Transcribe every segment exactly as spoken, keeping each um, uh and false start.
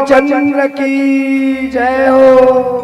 चंद्र की जय हो।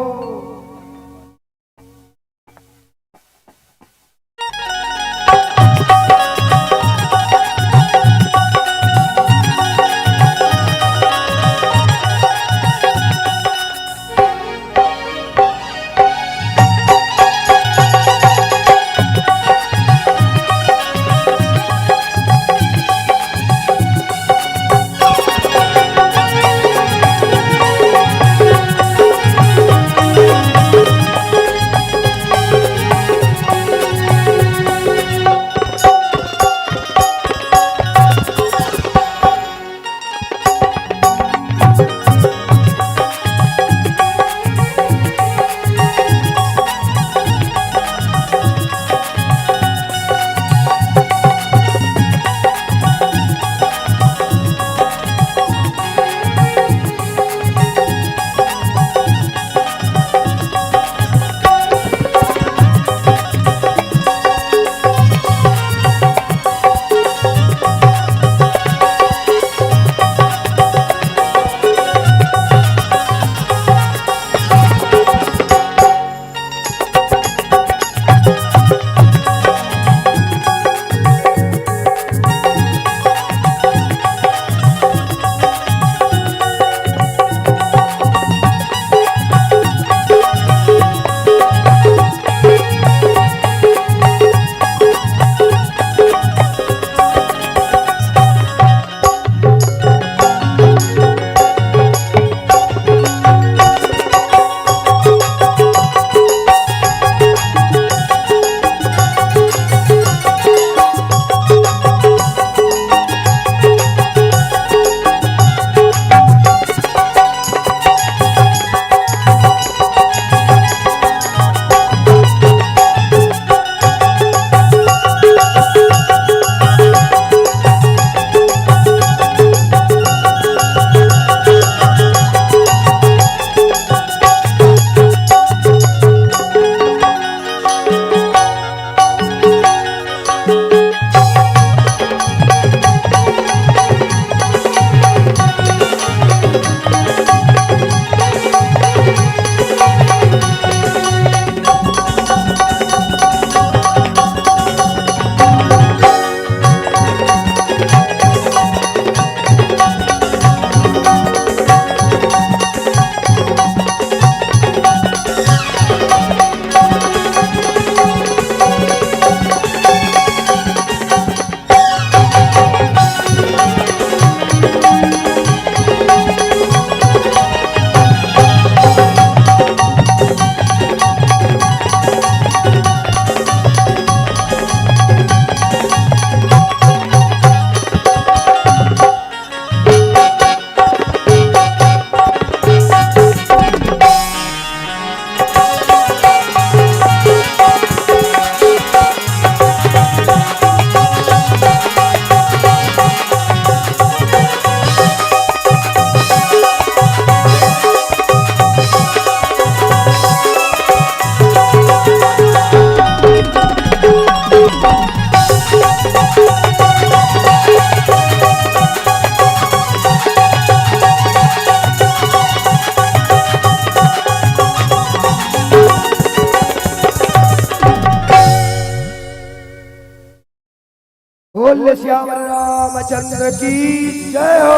बोल श्याम रामचंद्र की जय हो।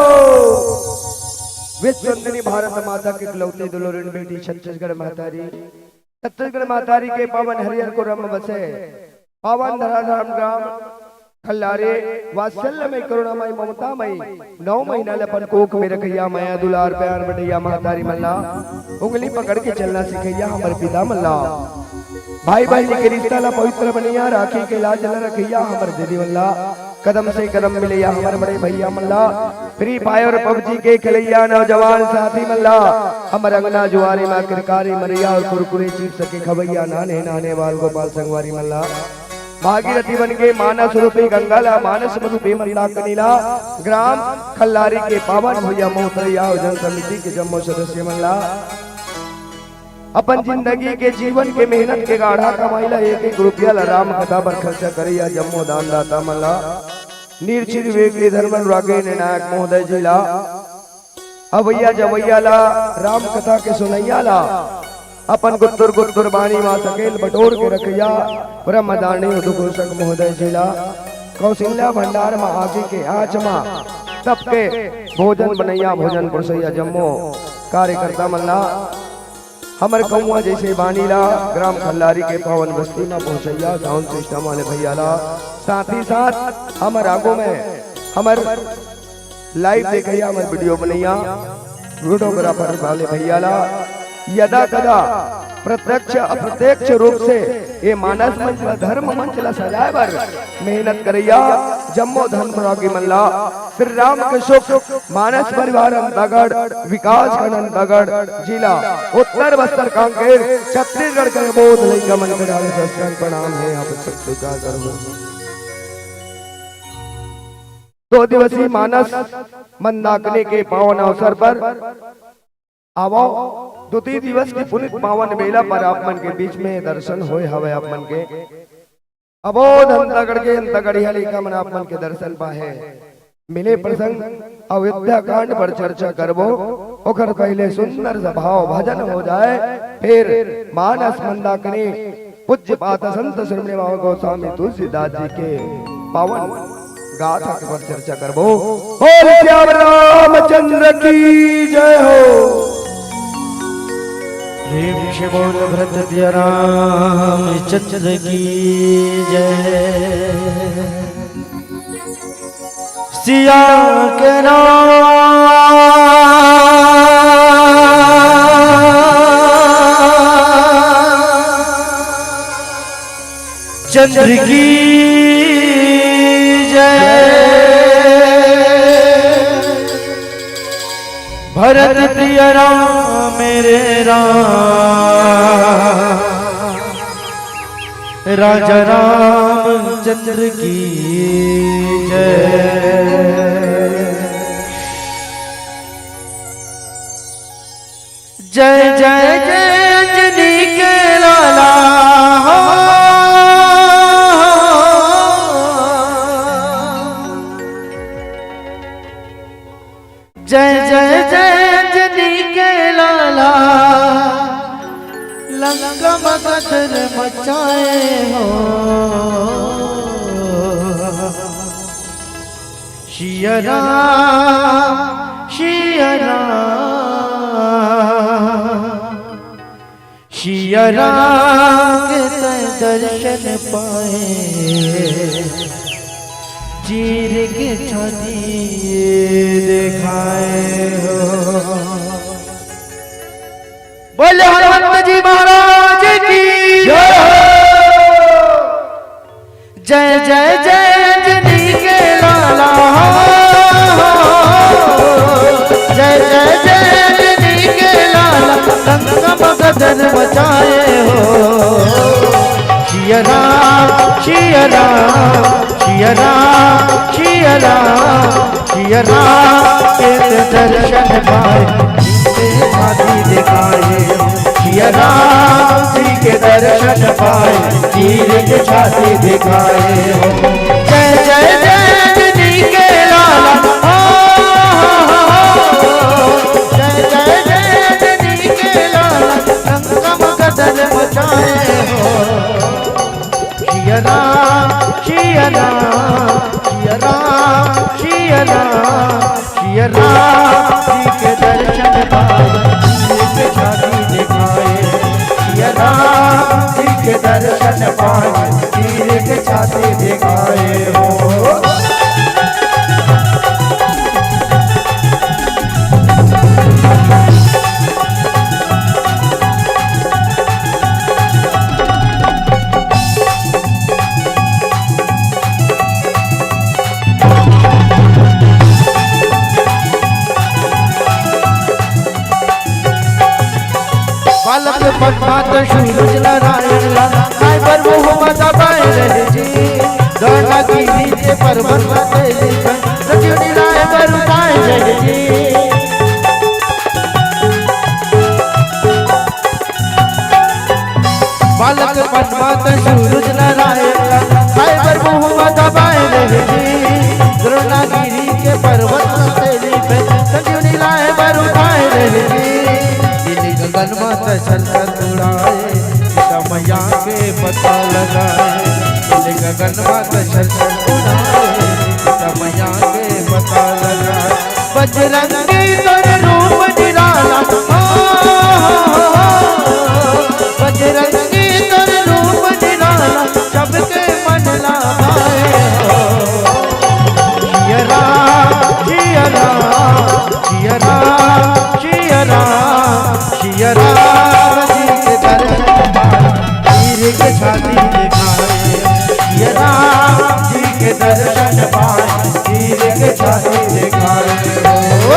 विश्वनंदिनी भारत माता के इकलौती दुलारिन बेटी छत्तीसगढ़ महतारी, छत्तीसगढ़ महतारी के पावन हरियर खुर्रम बसे पावन धराधाम ग्राम खल्लारे वात्सल्य मई करुणा मई ममता मई नौ महीना ले अपन कोख में रखइया मया दुलार प्यार बटइया महतारी मन ला उंगली पकड़ के चलना सिखइया हमर पिता मन ला। भाई बहिनी के रिश्ता ला पवित्र बनइया, राखी के लाज ला रखइया हमर दीदी मन ला, कदम से कदम मिलइया हमर बड़े भइया मन ला। फ्री फायर और पबजी के खेलइया नौजवान साथी मन ला, हमर अंगना जुआरी मा किरकारी मरइया और कुरकुरे चिप्स के खवइया नान्हे नान्हे बाल गोपाल संगवारी मन ला। भागीरथी बन के मानस रूपी गंगा ला मानस रूपी मंदाकिनी ला, ग्राम खल्लारी के पावन भुइया मोहतरइया और जन समिति के जम्मो सदस्य मन ला। अपन जिंदगी के जीवन के मेहनत के गाढ़ा कमाई ला एक एक रुपया ला राम कथा बर खर्चा करइया जम्मो दानदाता मन ला, निर्चिर विवेक धर्म अनुरागी निर्णायक महोदय जी ला, अवैया जवैया ला, राम कथा के सुनैया ला, अपन गुत्तुर गुत्तुर बानी मा सकेल बटोर के रखैया ब्रह्मदानी उद्घोषक महोदय जी ला, कौशल्या भंडार मा आगी के आँच मा सबके भोजन बनैया, भोजन परोसैया जम्मो कार्यकर्ता मन ला, हमर कौआ जैसे बानी ला, ग्राम खल्लारी के पावन बस्ती मा पहुँचैया साउंड सिस्टम वाले भैया ला, साथ ही साथ हमर आगू में हमर लाइव देखैया, हमर वीडियो बनैया, वीडियोग्राफर वाले भैया ला, यदा कदा प्रत्यक्ष अप्रत्यक्ष रूप से ये मानस मंच ला, धर्म मंच ला सजाए बर मेहनत करैया जम्मो धर्म रागी मन ला श्री राम के शुभ मानस परिवार अंतागढ़, विकास खंड अंतागढ़, जिला उत्तर बस्तर कांकेर, छत्तीसगढ़ के बोध लइका मन के डाले साष्टांग प्रणाम हे, आप सब स्वीकार करहू। दो दिवसीय मानस मंदाकिनी के पावन अवसर पर आवो, द्वितीय दिवस के पुनीत पावन बेला पर आप मन के बीच में दर्शन होए हवे आप मन के। अबोध अंतागढ़ के अंतागढ़िया लइका मन आप मन के दर्शन पाहे। मिले प्रसंग अयोध्या कांड पर चर्चा करबो, ओकर पहले सुंदर सा भाव भजन हो जाए, फिर मानस मंदाकिनी पूज्यपाद संत शिरोमणि बाबा गोस्वामी तुलसीदास जी के पावन गाथा के पर चर्चा करबो। बोल सियावर रामचंद्र की जय हो। प्रेम से बोल भरत प्रिय रामचंद्र की जय। सिया के राम चंद्र की जय। भरत प्रिय राम मेरे राम, राजा रामचंद्र की जय। जय जय जय अंजनी के लाला हो। जय जय जय अंजनी के लाला, लंका मगध मचाए हो। सिया राम, सिया राम, सिया राम के तैं दर्शन पाए, चीर के छाती देखाए हो। बोले हनुमंत जी महाराज की जय हो। जय जय जय अंजनी के लाला हो। जय जय जय अंजनी के लाला, लंका मगध मचाए हो। सिया राम, सिया राम, सिया राम, सिया राम, सिया राम के दर्शन पाए, चीर के छाती दिखाए। सिया राम जी के दर्शन पाए, चीर के छाती दिखाए हो। जय जय जय अंजनी के लाला, हो, हो, हो, हो। जय जय जय अंजनी के लाला, लंका मगध मचाए हो। सिया राम, सिया राम, सिया राम, सिया राम, सिया राम जी के दर्शन पाए, चीर के छाती दिखाए। सिया राम जी के दर्शन पाए, चीर के छाती दिखाए हो। बालक पद्मात सूरज नारायण ला, काय बर मुँह मा दबाए रहे जी। गौना की नीचे पर्वत ला तेली पे, सचिव निराय बर उठाए रहे जी। बालक पद्मात सूरज नारायण ला, काय बर मुँह मा दबाए रहे जी। द्रोणागिरी के पर्वत तेली पे, संजीवनी लाए बर छरछर उड़ाए, सीता मैया के पता लगाए। नीले गगन मा छरछर उड़ाए, सीता मैया के पता लगाए। बजरंगी तोर रूप निराला, हो, हो, हो, हो। बजरंगी तोर रूप निराला, सबके मन ला भाए हो। जिया राम, जिया राम, जिया राम, जिया राम, जिया राम जी के दर्शन पाए, चीर के छाती दिखाए। जिया राम जी के दर्शन पाए, चीर के छाती दिखाए। ओ,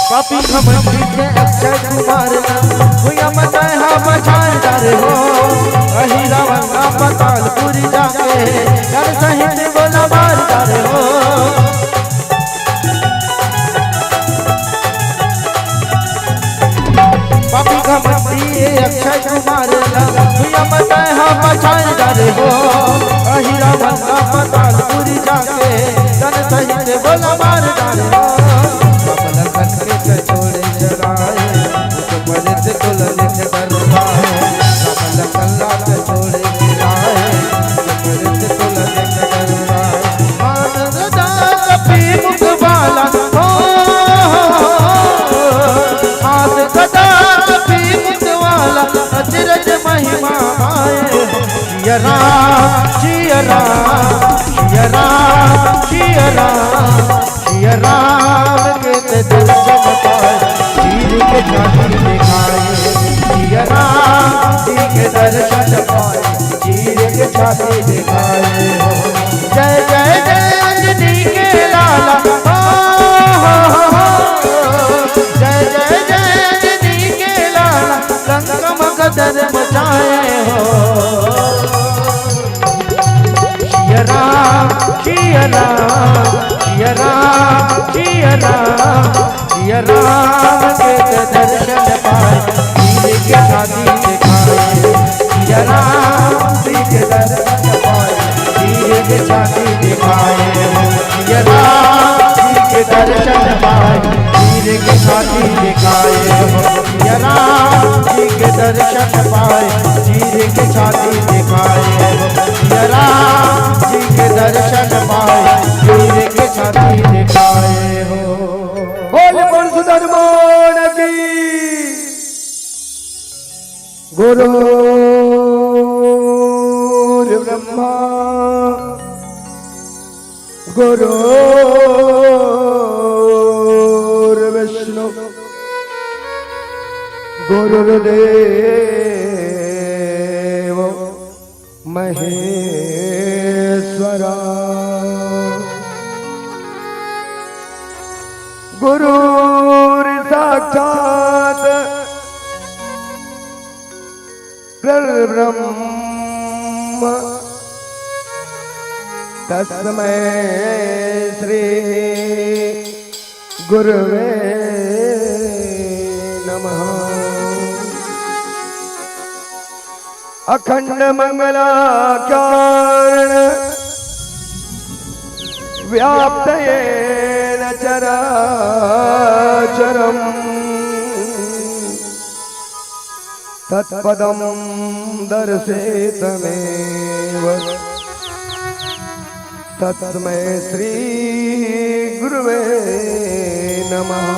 पापी घमंडी के अक्षय कुमार ला, भुइयां म तैं हा पछाड़ डारे हो। अहि रावण ला पतालपुरी जाके, गण सहित गोला मार डारे हो। पापी घमंडी अक्षय कुमार ला, भुइयां म तैं हा पछाड़ डारे हो। अहि रावण ला पतालपुरी जाके, गण सहित गोला मार डारे हो। बाबा लखन के त छोड़े चराए, भूत प्रेत तोला देख डरवाए। बाबा लखन ला त छोड़े चराए, भूत प्रेत तोला देख डरवाए। हाथ गदा कपी मुख वाला, हो, हो, हो, हो। हाथ गदा कपी मुख वाला, अचरज महिमा माए। जिया राम, जिया राम, जिया राम, जिया राम, जिया राम के ते दर्शन पाए, चीर के छाती दिखाए। जिया राम जी के दर्शन पाए, चीर के छाती दिखाए हो। जय जय जय अंजनी के लाला, हो, हो, हो, हो। जय जय जय अंजनी के लाला, लंका में गदर मचाए हो। जिया राम, जिया राम, जिया राम, जिया राम, जिया राम के ते दर्शन पाए, चीर के छाती दिखाए। जिया राम जी के दर्शन पाए, चीर के छाती दिखाए हो। जिया राम जी के दर्शन पाए, चीर के छाती दिखाए हो। जिया राम जी के दर्शन पाए, चीर के छाती दिखाए हो। जिया राम जी के दर्शन पाए, चीर के छाती दिखाए हो। बोल बोल सुधर्मान की। गुरुर् ब्रह्मा गुरुर्विष्णु गुरुर्देव महेश्वरा। गुरुर्साक्षात् परब्रह्म तस्मै श्री गुरवे नमः। अखंड मंडलाकारं व्याप्तं येन चराचरम् तत्पदं दर्शितमेव तस्मै श्री गुरवे नमः।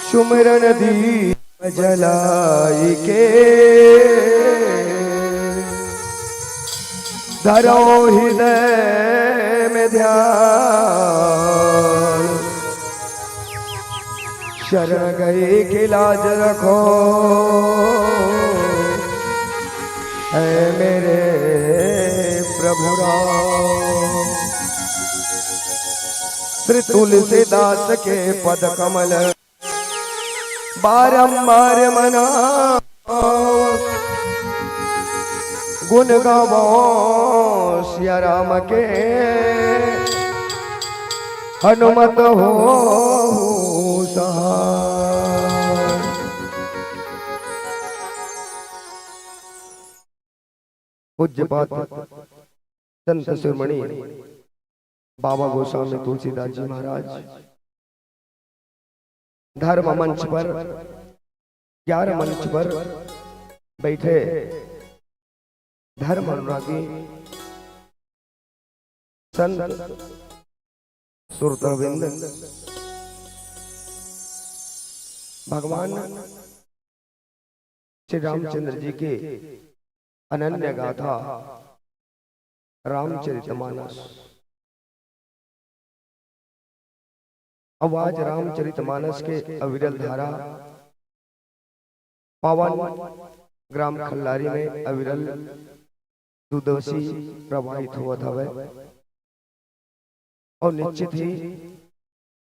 सुमिरन दीप जलाइके धरौं हृदय में ध्यान। शरण गए के लाज रखो, ऐ मेरे प्रभु राम। श्री तुलसीदास के पद कमल बारंबार मनावा। गुण गावो सिया राम के, हनुमत हो सहाय। पूज्यपाद संत शिरोमणि बाबा गोस्वामी तुलसीदास जी महाराज धर्म मंच पर, ज्ञान मंच पर बैठे धर्म अनुरागी संत श्रोतावृंद, भगवान श्री रामचंद्र जी के अनन्य गाथा रामचरितमानस। अब आज रामचरितमानस के अविरल धारा पावन ग्राम खल्लारी में अविरल दुदोसी प्रवाहित होवत हवय। और निश्चित ही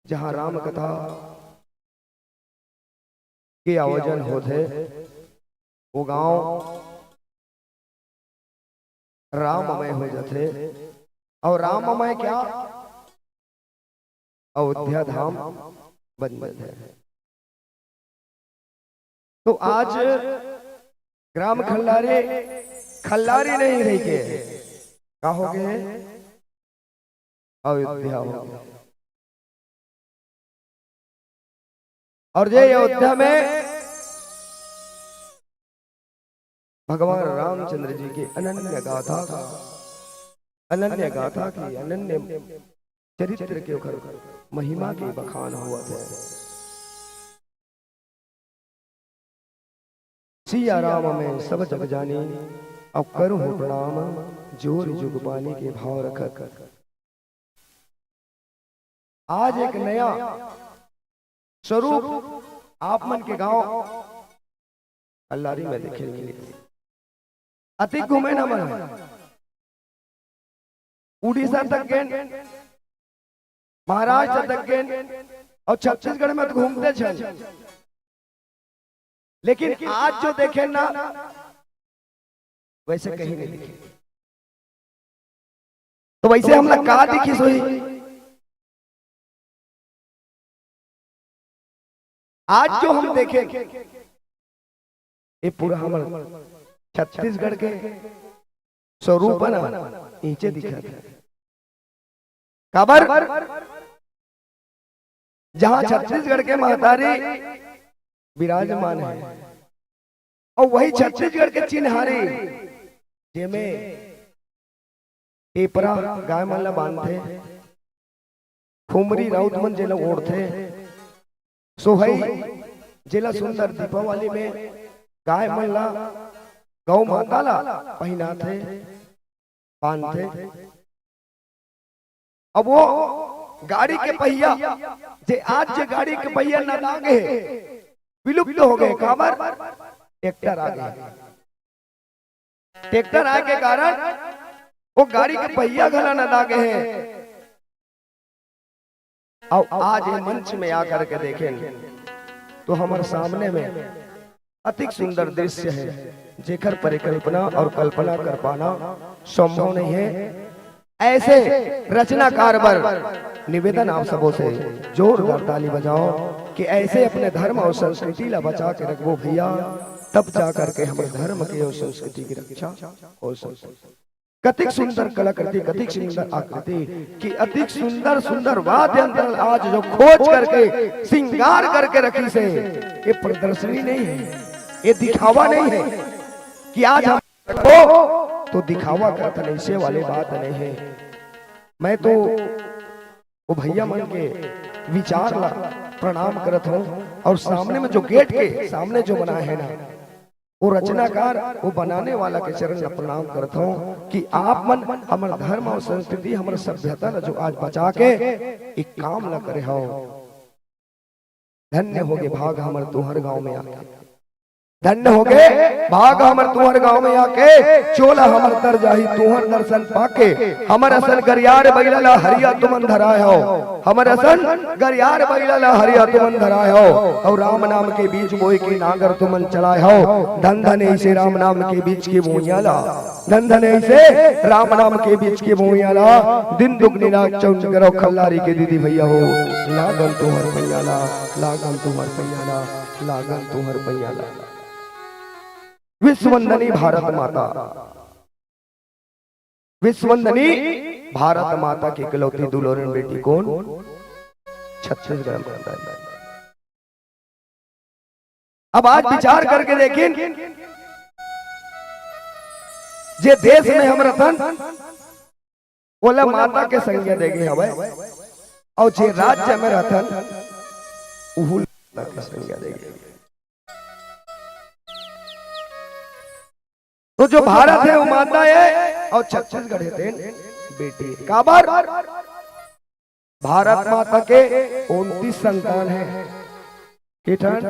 जहाँ राम कथा के आयोजन होथे, वो गांव राममय हो जाथे। और राममय क्या? अयोध्या धाम बन जाथे। तो आज ग्राम खल्लारी, खल्लारी नहीं रहिके का हो गए, अयोध्या हो गए। और ये अयोध्या में भगवान रामचंद्र जी के अनन्य गाथा का, अनन्य गाथा की, अनन्य चरित्र के ओकर महिमा के बखान होवत हे। सिया राम में सब जग जानी, अब करूँ प्रणाम जोर जुग पानी के भाव रखत। आज एक नया स्वरूप आप मन के गांव खल्लारी में देखे मिले। अतिक घूमे ना मन, उड़ीसा तक गेन, महाराष्ट्र तक गेन, और छत्तीसगढ़ में तो घूमते छन, लेकिन आज जो देखे ना, वैसे कहीं नहीं देखे। तो वैसे हमला का दिखिस होही? आज जो हम देखे, ये पूरा हमर छत्तीसगढ़ के स्वरूप ना नीचे दिखत हे। काबर? जहाँ छत्तीसगढ़ के महतारी विराजमान हे, और वही छत्तीसगढ़ के चिन्हारी, जेमे टेपरा गाय मन ला बांधथे, खुमरी राउत मन जेला ओढ़थे, सोहई जेला सुंदर दीपावली में गाय मन ला, गौ माता ला पहिनाथे, बांधथे। अब वो गाड़ी के पहिया, जे आज जे गाड़ी के पहिया नंदा गे हे, विलुप्त हो गए। काबर? ट्रैक्टर आ गए। ट्रैक्टर आए के कारण वो गाड़ी के पहिया घला नंदा गे हे। अउ आज ये मंच में आकर के देखेन, तो हमर सामने में अतिक सुंदर दृश्य हे, जेकर परिकल्पना और कल्पना कर पाना संभव नहीं हे। ऐसे रचनाकार बर निवेदन आप सबों से, जोरदार ताली बजाओ कि ऐसे अपने धर्म और संस्कृति ला बचा के रखबो भैया, तब जा करके हमर धर्म के और संस्कृति की रक्षा हो सकती। कतिक सुंदर कलाकृति, कतिक सुंदर आकृति, कि अतिक सुंदर सुंदर वाद्य यंत्र आज जो खोज करके श्रृंगार करके रखिस हे, ये प्रदर्शनी नहीं हे, ये दिखावा नहीं हे कि आज हम हो तो दिखावा करत हन, ऐसे वाली बात नहीं हे। मैं तो वो भैया मन के विचार ला प्रणाम करत हूँ, और सामने में जो गेट के सामने जो बनाए हे ना, वो रचनाकार, वो बनाने वाला के चरण ला प्रणाम करत हूँ कि आप मन हमर धर्म और संस्कृति, हमर सभ्यता ला जो आज बचा के एक काम ला करे हव। धन्य होगे भाग हमर तुंहर गांव में आके। धन्य होगे भाग हमर तुंहर गांव में आके, चोला हमर तर जाही तुंहर दर्शन पाके। हमर असन गरियार बइला ला हरिया तुमन धराय हव, हमर असन गरियार बइला ला हरिया तुमन धराय हव, अउ राम नाम के बीज बोए के नांगर तुमन चलाय हव। धन धन अइसे राम नाम के बीज के भुइयां ला, धन धन अइसे राम नाम के बीज के भुइयां ला, दिन दुगनी रात चौगुनी करव खल्लारी के दीदी भइया हो। लागन तुंहर पैया ला, लागन तुंहर पैया ला, लागन तुंहर पैया ला। विश्ववंदनी भारत माता, विश्ववंदनी भारत माता के इकलौती दुलौरन बेटी कोन? छत्तीसगढ़ माता। अब आज विचार करके देखिन, जे देश में हम रतन, ओला माता के संज्ञा दे गे हवय, अउ जे राज्य में रतन, उहू ला माता के संज्ञा दे गे। तो जो भारत हे, वो माता हे, अउ छत्तीसगढ़ हे, तेन बेटी हे। काबर? भारत माता के उनतीस संतान हे। के ठन?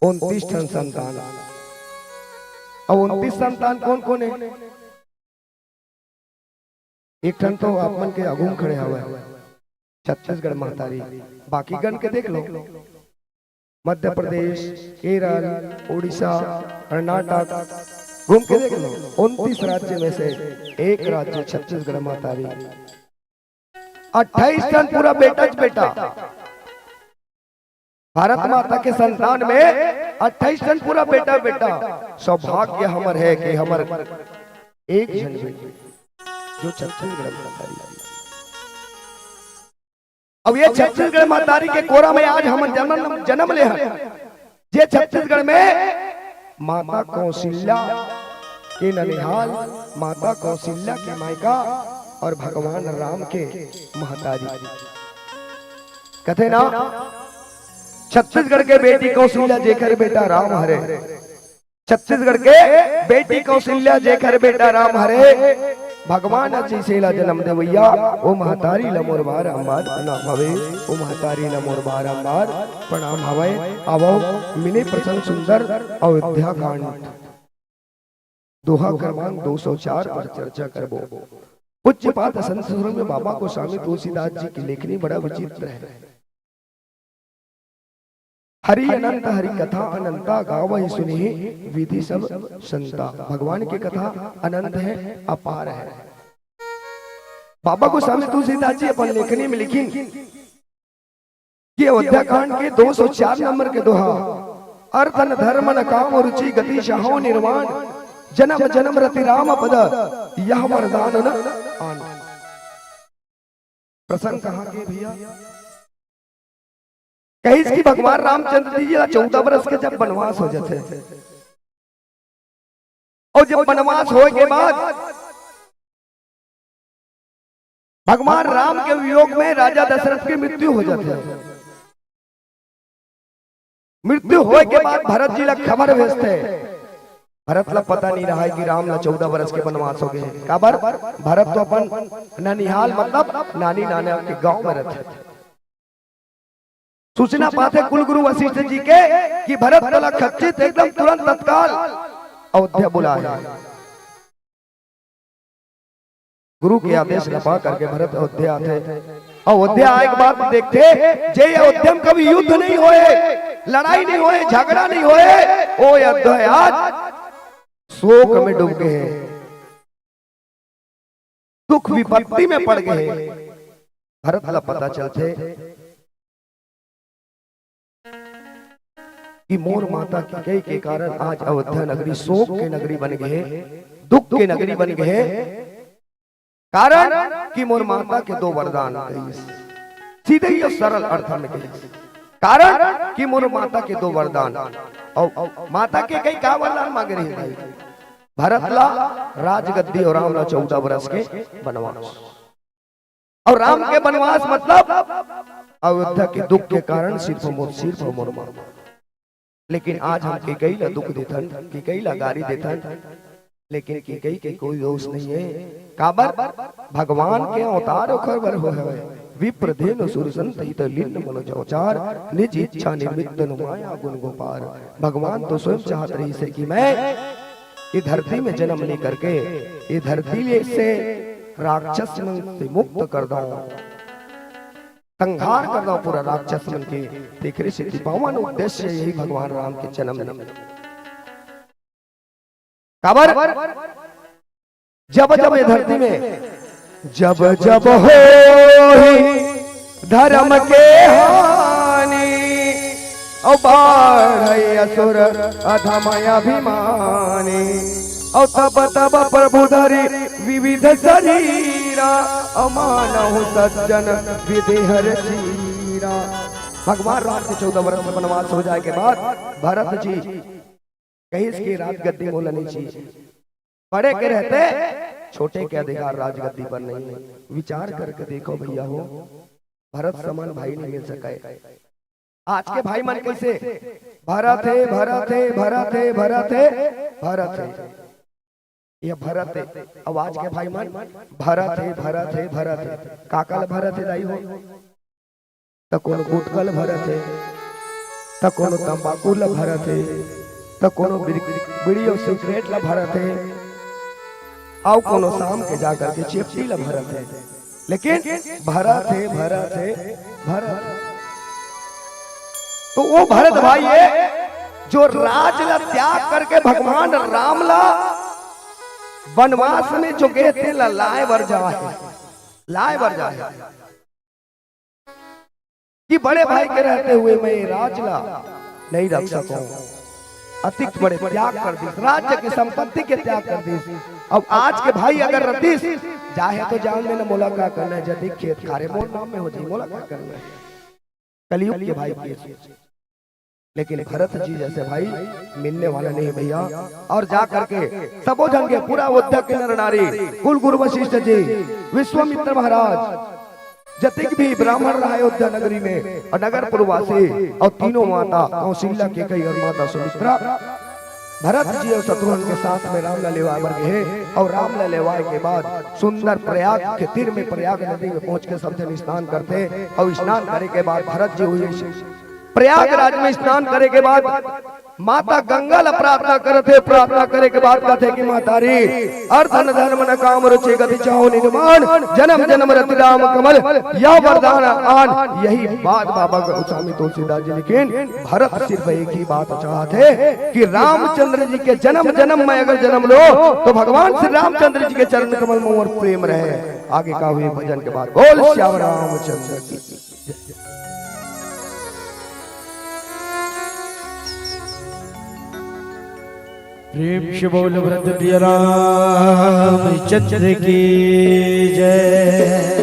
उनतीस ठन संतान। अउ उनतीस संतान कोन कोन हे? एक ठन तो आप मन के आगू म खड़े हवय, छत्तीसगढ़ महतारी। बाकी गण के देख लो, मध्य प्रदेश, केरल, उड़ीसा, कर्नाटक, घूम के देख लो, उनतीस राज्य में से एक राज्य छत्तीसगढ़ महतारी। अट्ठाईस ठन पूरा बेटा च बेटा। भारत माता के संतान में अट्ठाईस ठन पूरा बेटा बेटा। सौभाग्य हमर हे कि हमर एक झन बेटी, जो छत्तीसगढ़ महतारी। अब ये छत्तीसगढ़ महतारी के कोरा में आज हमन जनम, जनम ले हन। जे छत्तीसगढ़ में माता कौशल्या के ननिहाल, माता कौशल्या के मायका अउ भगवान राम के महतारी। कथे ना, छत्तीसगढ़ के बेटी कौशल्या जेकर बेटा राम हरे, छत्तीसगढ़ के बेटी कौशल्या जेकर बेटा राम हरे, भगवान ह जइसे ला जनम देवइया, ओ महतारी ला मोर बारंबार प्रणाम हवे, ओ महतारी ला मोर बारंबार प्रणाम हवे। आवव, मिले प्रसंग सुंदर अयोध्या कांड, दोहा क्रमांक दो सौ चार पर चर्चा करबो। पूज्यपाद संत सुरंग बाबा गोस्वामी तुलसीदास जी की लेखनी बड़ा विचित्र है। हरि अनंत हरि कथा अनंता, गावहि सुनहि विधि सब संता। भगवान की कथा अनंत है, अपार है। बाबा गोस्वामी तुलसीदास जी अपन लेखनी में लिखिन कि अयोध्या कांड के दो सौ चार नंबर के दोहा, अर धन धरम न काम रुचि गति चाहउ निर्वाण, जनम जनम रति राम पद यह वरदान न आन। प्रसंग कहाँ के भइया? कहिस कि भगवान रामचंद्र जी ला चौदह बरस के जब बनवास हो जाथे, अउ जब बनवास होय के बाद भगवान राम के वियोग में राजा दशरथ के मृत्यु हो जाथे। मृत्यु होय के बाद भरत जी ला खबर भेजथे। भरत ला पता नइ रहय कि राम ला चौदह बरस के बनवास हो गे हे। काबर? भरत तो अपन ननिहाल, मतलब नानी नाना के गांव में रहिथे। सूचना पाथे कुलगुरु वशिष्ठ जी के कि भरत तोला खच्चित एकदम तुरंत तत्काल अयोध्या बुलाय हे। गुरु के आदेश ला पा करके भरत अयोध्या आथे। अयोध्या आय के बाद देखथे, जे अयोध्या में कभी युद्ध नइ होय, लड़ाई नइ होय, झगड़ा नइ होय, ओ अयोध्या आज शोक में डूब गे हे, दुख विपत्ति में पड़ गे हे। भरत ला पता चलथे कि मोर माता कैकेयी के कारण आज अयोध्या नगरी शोक के नगरी बन गे हे, दुख के नगरी बन गे हे। कारण कि मोर माता के दो वरदान कहिस, सीधे ही अउ सरल अर्थ में कहिस। कारण कि मोर माता के दो वरदान, अउ माता कैकेयी का वरदान मांगे रहिस भाई? भरत ला राजगद्दी अउ राम ला चौदह बरस के बनवास। अउ राम के बनवास मतलब अयोध्या के दुख के कारण सिर्फ मोर, सिर्फ मोर माँ। लेकिन आज हम कैकेयी ला दुख देथन, कैकेयी ला गारी देथन, लेकिन कैकेयी के कोई दोष नइ हे। काबर? भगवान के अवतार ओकर बर होय हवय, विप्र धेनु सुर संत हित लीन मनो चौचार, निज इच्छा निमित्त नु माया गुण गोपार। भगवान तो स्वयं चाहत रहिसे कि मैं ये धरती में जन्म ले करके ये धरती ले से राक्षस मन से मुक्त कर दंव, संहार कर दंव पूरा राक्षस मन के। तेखरे सेती पावन उद्देश्य यही भगवान राम के जन्म ले। काबर? जब जब ये धरती में जब जब होही धर्म के हानि, अउ बाढ़े असुर अधम अभिमानी, अउ तब तब प्रभु धरि विविध शरीरा, अउ मानहु सज्जन विधि हर चीरा। भगवान राम के चौदह वर्ष वनवास हो जाए के बाद भरत जी कहिस के राजगद्दी मोला नहीं चाहिए। बड़े के रहते छोटे के अधिकार राजगद्दी पर नहीं है। विचार करके देखो भैया हो, भरत समान भाई नहीं मिल सके। आज के भाई मन कैसे? भरत हे, भरत हे, भरत हे, भरत हे, भरत हे। ये भरत हे। अब आज के भाई मन भरत हे, भरत हे, भरत हे। काका ल भरत हे दाई हो? त कोनो गुटखा ल भरत हे, त कोनो तंबाकू ल भरत हे, त कोनो बीड़ी, बीड़ी अउ सिगरेट ल भरत हे, अउ कोनो शाम के जा करके चेपटी ल भरत हे, लेकिन भरत हे, भरत हे, भरत हे। तो वो भरत भाई हे जो राज ल त्याग करके भगवान राम ल वनवास में जो गे हे तेला लाए बर जाए हे, लाए बर जाए हे। कि बड़े भाई के रहते हुए मैं ये राज ला नहीं रख सकूं। अतिक बड़े त्याग कर दिस, राज्य के संपत्ति के त्याग कर दिस। अब आज के भाई अगर रतिस, जाहे तो जान देना, मोला का करना हे, जदी खेत खारे मोर नाम में हो जाई, मोला का करना हे। कलयुग के भाई के सोच। लेकिन भरत जी जैसे भाई मिलने वाला नहीं भैया। और जा करके सबो झन के पूरा अयोध्या के नर नारी, कुल गुरु वशिष्ठ जी, विश्वामित्र महाराज, जतिक भी ब्राह्मण रहा अयोध्या नगरी में और नगर पुरवासी और तीनों माता कौशल्या, कैकई और माता सुमित्रा भरत जी और शत्रुघ्न के साथ में राम ला लेवाए बर गे हे। और राम ला लेवाए के बाद सुंदर प्रयाग के तीर में, प्रयाग नदी में पहुंच के सब झन स्नान करथे और स्नान करे के बाद भरत जी हुई प्रयागराज में स्नान करे के बाद माता गंगा ला प्रार्थना करत हे। प्रार्थना करे के बाद कथे कि महतारी, अर धन धन मन काम रुचि गति चाहउ निज मान, जनम जनम रति राम कमल या वरदान आन। यही बात बाबा गोस्वामी तुलसीदास जी लिखिन। भरत सिर्फ एक ही बात चाहत हे कि रामचंद्र जी के जनम जनम में अगर जनम लो तो भगवान श्री रामचंद्र जी के चरण कमल में मोर प्रेम रहे। आगे का हुई भजन के बाद बोल श्याम रामचंद्र की। प्रेम से बोल वृद्ध प्रिय रामचंद्र की जय।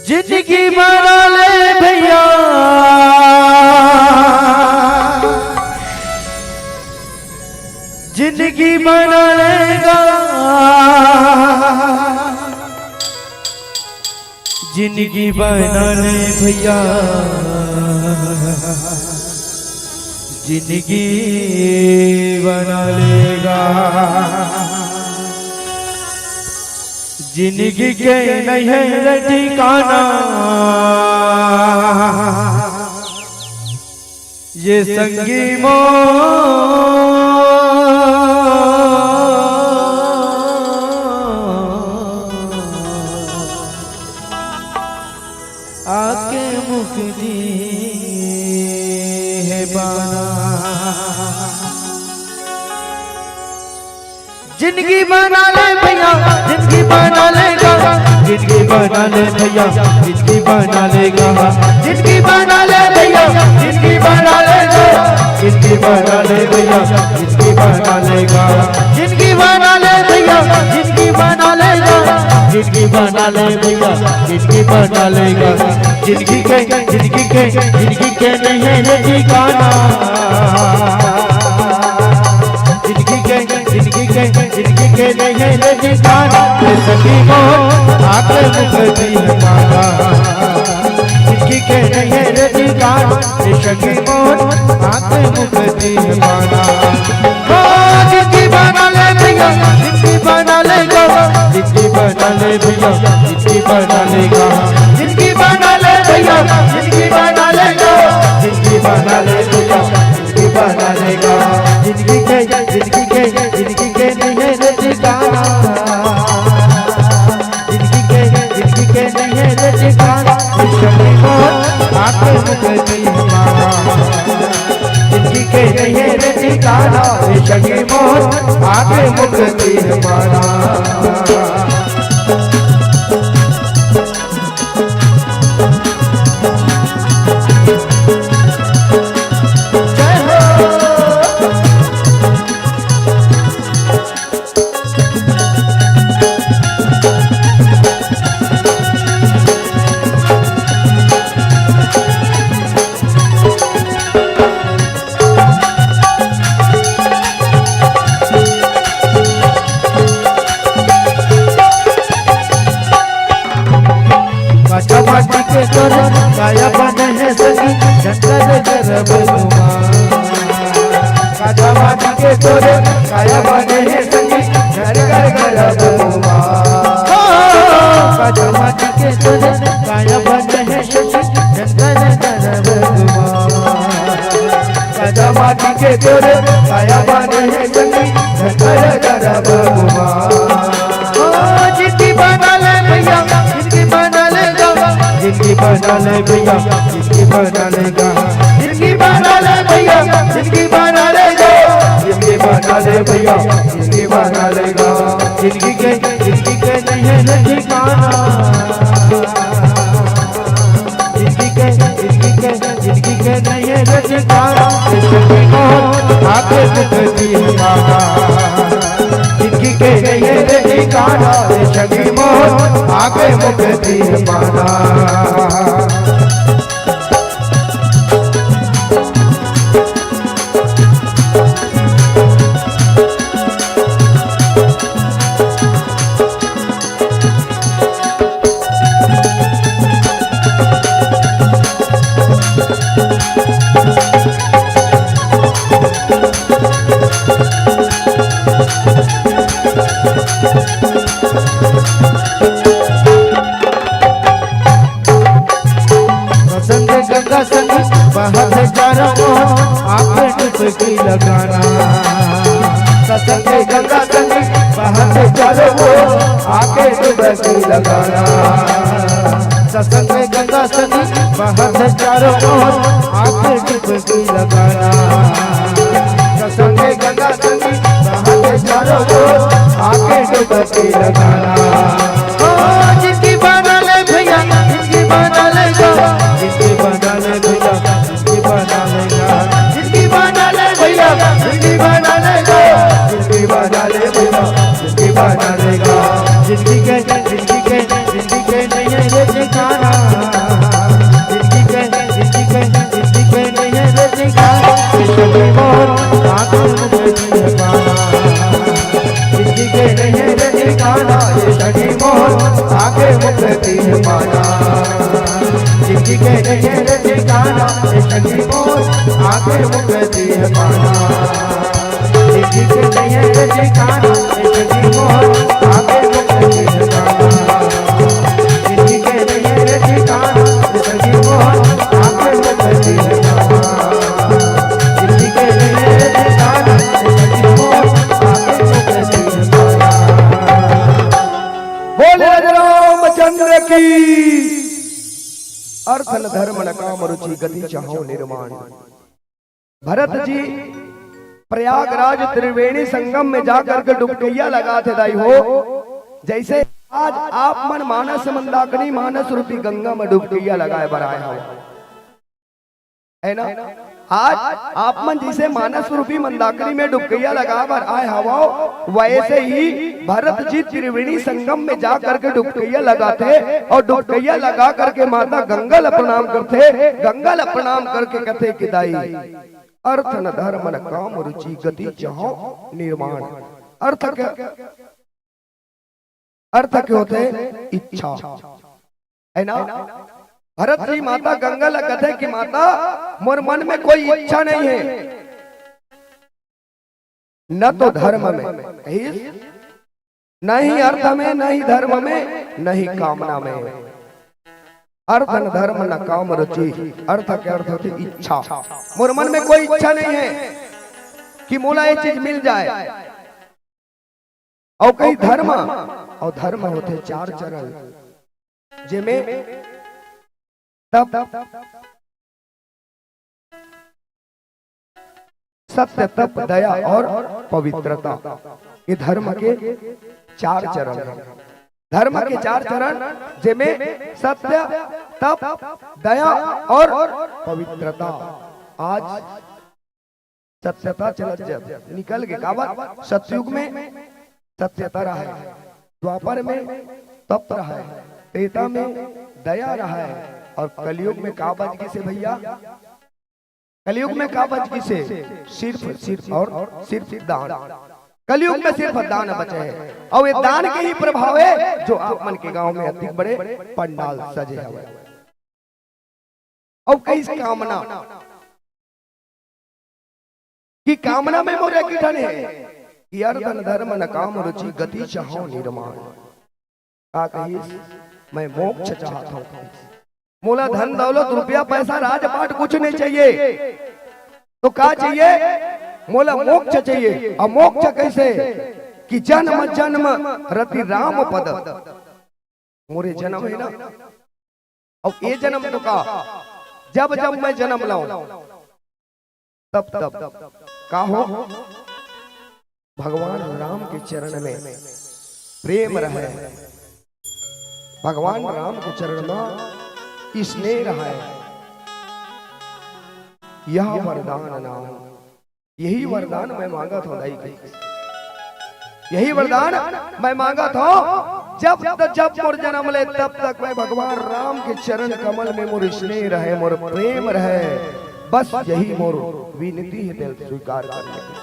जिंदगी बना ले भैया, जिंदगी बना लेगा। जिंदगी बना ले भैया, जिंदगी बना लेगा। जिंदगी के नहीं है रे ठिकाना, ये संगी मोर आके मुख दी है बाना। जिंदगी बना ले भैया, जिंदगी बना लेगा। जिंदगी बना ले भैया, जिंदगी बना लेगा। जिंदगी बना ले भैया, जिंदगी बना लेगा। जिंदगी बना ले भैया, जिंदगी बना लेगा। जिंदगी बना ले भैया, जिंदगी बना लेगा। जिंदगी बना ले भैया, जिंदगी बना लेगा। जिंदगी के, जिंदगी के, जिंदगी के नहीं है ये ठिकाना। जिंदगी के, जिंदगी के, जिंदगी के नहीं है रे ठिकाना, ये सखी मोर आके मुख दी है बाना। जिंदगी के नहीं है रे ठिकाना, ये सखी मोर आके मुख दी है बाना। ओ जिंदगी बना ले भैया, जिंदगी बना लेगा। जिंदगी बना बना ले भैया, जिंदगी बना लेगा। जिंदगी बना ले भैया, जिंदगी बना लेगा। जिंदगी बना ले भैया, जिंदगी बना लेगा। जिंदगी के, जिंदगी के, जिंदगी के नहीं है रे ठिकाना। जिंदगी के, जिंदगी के नहीं है रे ठिकाना। शनि मोहन आके मुक्ति हमारा। जिंदगी के नहीं है रे ठिकाना। शनि मोहन आके मुक्ति हमारा। काचा माटी के तोर काया बने हे संगी, जंगल गरब गुमान। काचा माटी के तोर काया बने हे संगी, जंगल गरब गुमान। काचा माटी के तोर काया बने हे संगी, जंगल गरब गुमान। काचा माटी के तोर काया बने हे संगी, जंगल गरब गुमान। ओ जिंदगी बना ले भैया, जिंदगी बना लेगा। जिंदगी बना ले भैया, जिंदगी बना लेगा। जिंदगी बना ले भैया, जिंदगी बना लेगा। जिंदगी बना ले भैया, जिंदगी बना लेगा। जिंदगी के, जिंदगी के नहीं है ठिकाना। जिंदगी के, जिंदगी के, जिंदगी के नहीं है रे ठिकाना, ये सभी मोहन आके मुक्ति हमारा। जिंदगी के नहीं है रे ठिकाना, ये सभी मोहन आके मुक्ति हमारा। संग गंगा संग बहत चारों ओर, आके डुबकी लगाना। सत्संग गंगा संग बहत चारों ओर, आके डुबकी लगाना। सत्संग गंगा संग बहत चारों ओर, आके डुबकी लगाना। सत्संग गंगा संग बहत चारों ओर, आके डुबकी लगाना। ओ जिंदगी बना ले भैया, जिंदगी बना लेगा। जिंदगी बना ले भैया, जिंदगी बना लेगा। जिंदगी बना ले भैया, जिंदगी बना लेगा। जिंदगी बना ले भैया, जिंदगी बना लेगा। जिंदगी के, जिंदगी के, जिंदगी के नहीं है ये ठिकाना। जिंदगी के, जिंदगी के, जिंदगी के नहीं है ये ठिकाना। ये सभी मोहन आंखों में नहीं है पाना। जिंदगी के नहीं है ये ठिकाना, ये सभी मोहन आके मुक्ति है पाना। जिंदगी के नहीं है ये ठिकाना, ये सभी मोहन आके मुक्ति है पाना। जिंदगी के नहीं है ये ठिकाना, ये सभी मोहन आके मुक्ति है पाना। जिंदगी के नहीं है ये ठिकाना, ये सभी मोहन आके मुक्ति है पाना। जिंदगी के नहीं है ये ठिकाना, ये सभी मोहन आके मुक्ति है पाना। बोले रामचंद्र की। अर्थ न धर्म न काम रुचि गति चाहो निर्वाण। भरत जी प्रयागराज त्रिवेणी संगम में जाकर के डुबकैया लगाथे दाई हो, जैसे आज आप मन मानस मंदाकिनी मानस रूपी गंगा में डुबकैया लगाए बर आए हो। है ना? आज आप मन जैसे मानस रूपी मंदाकिनी में डुबकैया लगा बर आए हवव, वैसे ही भरत जी त्रिवेणी संगम में जा करके डुबकैया लगाथे और डुबकैया लगा करके माता गंगा ल प्रणाम करथे। गंगा ल प्रणाम करके कथे कि दाई, अर्थ न धर्म न काम रुचि गति चाहो निर्वाण। अर्थ के, अर्थ के होथे इच्छा, है ना? भरत जी माता गंगा ल कथे कि माता, मोर मन में कोई इच्छा नहीं है, न तो धर्म में, कहिस, नहीं अर्थ में, नहीं धर्म में, नहीं कामना में। अर्थ न धर्म न काम रुचि। अर्थ के अर्थ होथे इच्छा। मोर मन में कोई इच्छा नहीं है कि मोला ये चीज मिल जाए। अउ कहीं धर्म, अउ धर्म होथे चार चरण, जेमे तप, सत्य, तप, दया अउ पवित्रता, ये धर्म के चार चरण हे। धर्म के चार चरण, जेमे सत्य, तप, दया अउ पवित्रता। आज सत्यता चलत जब निकल के, काबर सतयुग में सत्यता रहय, द्वापर में तप रहय, त्रेता में दया रहय, अउ कलयुग में का बच गिस हे भइया? कलयुग में का बच गिस हे? सिर्फ, सिर्फ अउ सिर्फ दान। कलयुग में सिर्फ दान बचे हे, अउ ये दान के ही प्रभाव हे जो आप मन के गांव में अतिक बड़े पंडाल सजे हवय। अउ कहिस कामना, कि कामना में मोर एक ठन हे कि अर्थ न धर्म न काम रुचि, गति चाहौं निर्वाण। का कहिस? मैं मोक्ष चाहत हौं। मोला धन दौलत, रुपया पैसा, राजपाट कुछ नहीं चाहिए। तो का चाहिए? मोला मोक्ष चाहिए। अउ मोक्ष कइसे? कि जन्म जन्म रति राम पद। मोर ये जन्म हे ना, अउ ये जन्म तो का, जब जब मैं जन्म लौं, तब तब का हो, भगवान राम के चरण में प्रेम रहय, भगवान राम के चरण में स्नेह रहय। यह वरदान नाम, यही वरदान मैं मांगत हौं दाई के। यही वरदान मैं मांगत हौं। जब तक, जब मोर जन्म ले, तब तक मैं भगवान राम के चरण कमल में मोर स्नेह रहय, मोर प्रेम रहय। बस यही मोर विनती हे, तेला स्वीकार कर ले।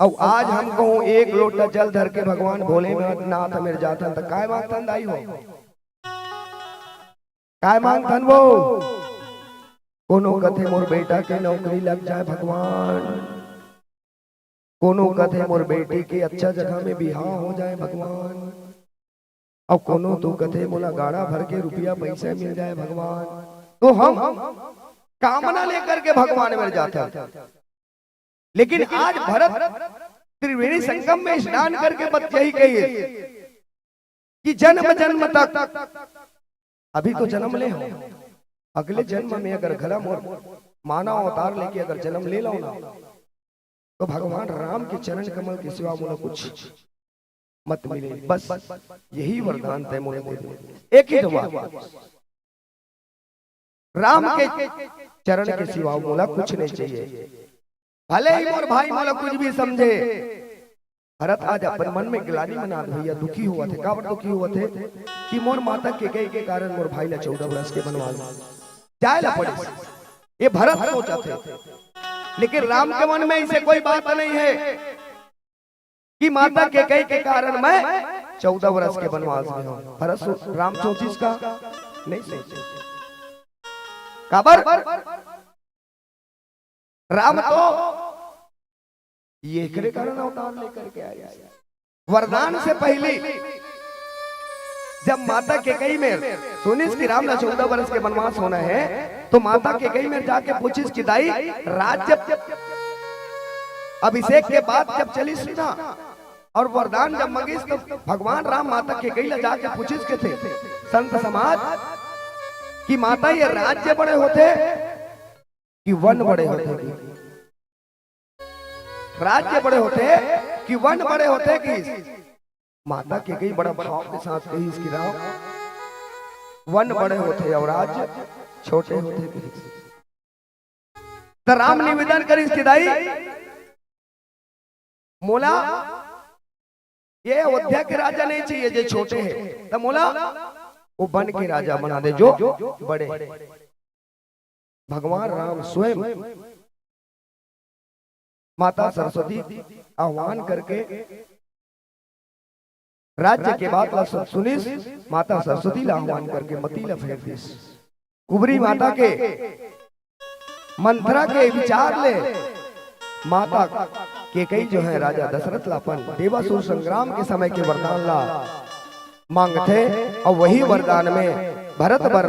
अउ आज हम कहूं, एक लोटा जल धर के भगवान भोलेनाथ मेर जाथन, त काय मांगथन दाई हो? काय मांगथन वो? कोनो कथे मोर बेटा के नौकरी लग जाए भगवान, कोनो कथे मोर बेटी के अच्छा जगह में बिहाव हो जाए भगवान, अउ कोनो तो कथे मोला गाड़ा भर के रुपया पैसा मिल जाए भगवान। तो हम कामना लेकर के भगवान मेर जाथन। लेकिन आज भरत त्रिवेणी संगम में स्नान करके बस यही कहिस कि जन्म जन्म तक, अभी तो जन्म ले हौं, अगले जन्म में अगर घला मोर मानव अवतार लेके अगर जन्म ले लौं ना, तो भगवान राम के चरण कमल के सिवा मोला कुछ मत मिले। बस यही वरदान तैं मोला दे दे। एक ही तो बात, राम के चरण के सिवा मोला कुछ नहीं चाहिए। भले ही मोर भाई मोला कुछ भी समझे। भरत आज अपन मन में ग्लानि मनात भइया दुखी होवत हे। काबर दुखी होवत हे? कि मोर माता कैकेयी के कारण मोर भाई ला चौदह वर्ष के बनवास जाए ला पड़े। ये भरत सोचत हे, लेकिन राम के मन में ऐसे कोई बात नहीं है कि माता कैकेयी के कारण मैं चौदह वर्ष के बनवास में हौं। भरत सो-, राम सोचिस का? नहीं सोचिस। काबर? राम तो ये एकरे कारण अवतार लेकर के आए। वरदान से पहली जब माता कैकेयी मेर सुनिस कि राम ला चौदह वर्ष के बनवास होना है, तो माता कैकेयी मेर जाके पूछिस कि दाई, राज्य अभिषेक के बाद जब चलिस ना, अउ वरदान जब मंगिस, तो भगवान राम माता कैकेयी ला जाके पूछिस कथे संत समाज कि माता, ये राज्य बड़े होथे कि वन बड़े होथे कि राज्य बड़े होथे कि वन बड़े होथे कि? माता कैकेयी बड़ा भाव के साथ कहिस कि राम, वन बड़े होथे अउ राज्य छोटे होथे कि? त राम निवेदन करिस कि दाई, मोला ये अयोध्या के राजा नहीं चाहिए जे छोटे हे, त मोला वो वन के राजा बना दे जो बड़े। भगवान राम स्वयं माता सरस्वती आह्वान करके राज्य के बात ला सु-, सुनिस। माता सरस्वती ला आह्वान करके मती ला फेर दिस। कुबरी माता के मंथरा के विचार ले माता केकई जो है राजा दशरथ ला अपन देवासुर संग्राम के समय के वरदान ला मांगथे, अउ वही वरदान में भरत बर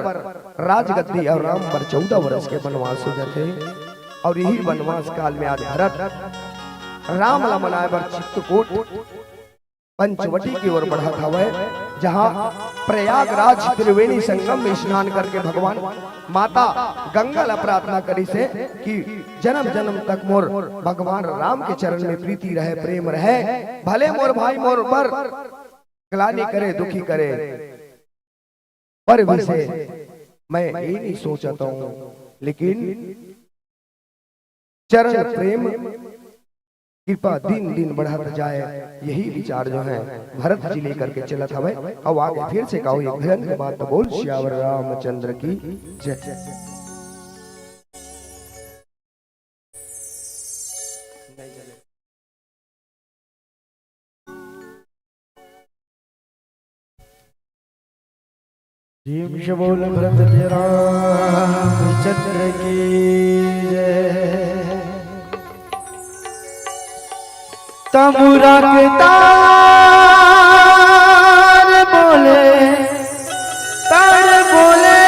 राजगद्दी अउ राम बर चौदह वर्ष के वनवास हो जाथे। अउ यही वनवास काल में आज भरत राम ला मनाए बर चित्रकूट पंचवटी की ओर बढ़त हवय, जहां प्रयागराज त्रिवेणी संगम में स्नान करके भगवान माता गंगा ला प्रार्थना करिस हे कि जन्म जन्म तक मोर भगवान राम के चरण में प्रीति रहे, प्रेम रहे, भले मोर भाई मोर बर ग्लानि करे, दुखी करे, पर भी से मैं ये नहीं सोचता हूं, लेकिन चरण प्रेम कृपा दिन दिन बढ़त जाए, यही विचार जो है भरत जी लेकर के चलत हवय। अब आगे फिर से कहो एक भजन के बाद तो बोल सियावर रामचंद्र की जय। भीम से बोल भरत जय रामचंद्र की जय। तमुरा के तार बोले, तार बोले।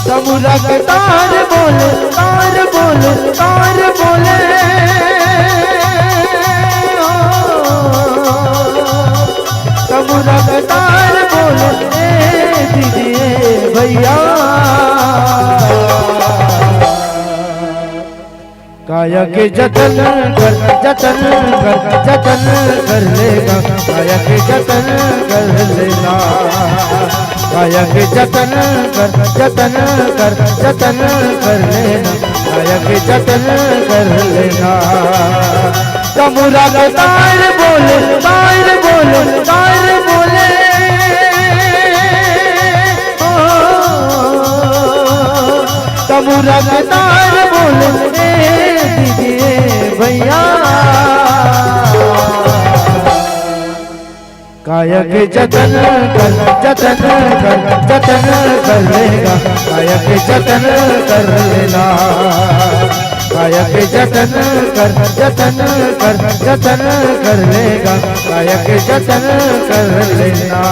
तमुरा के तार बोले, तार बोले, तार बोले। तमुरा के तार बोले, ए दीदी, ए भैया। काया के जतन कर, जतन कर, जतन कर लेगा, काया के जतन कर लेना। काया के जतन कर, जतन कर, जतन कर लेना, काया के जतन कर लेना। तमुरा के तार बोले, तार बोले, तार बोले। ओ, तमुरा के तार बोले, ए दीदी, ए भैया। काया के जतन कर, जतन कर, जतन कर लेगा, काया के जतन कर लेना। काया के जतन कर, जतन कर, जतन कर लेगा, काया के जतन कर लेना।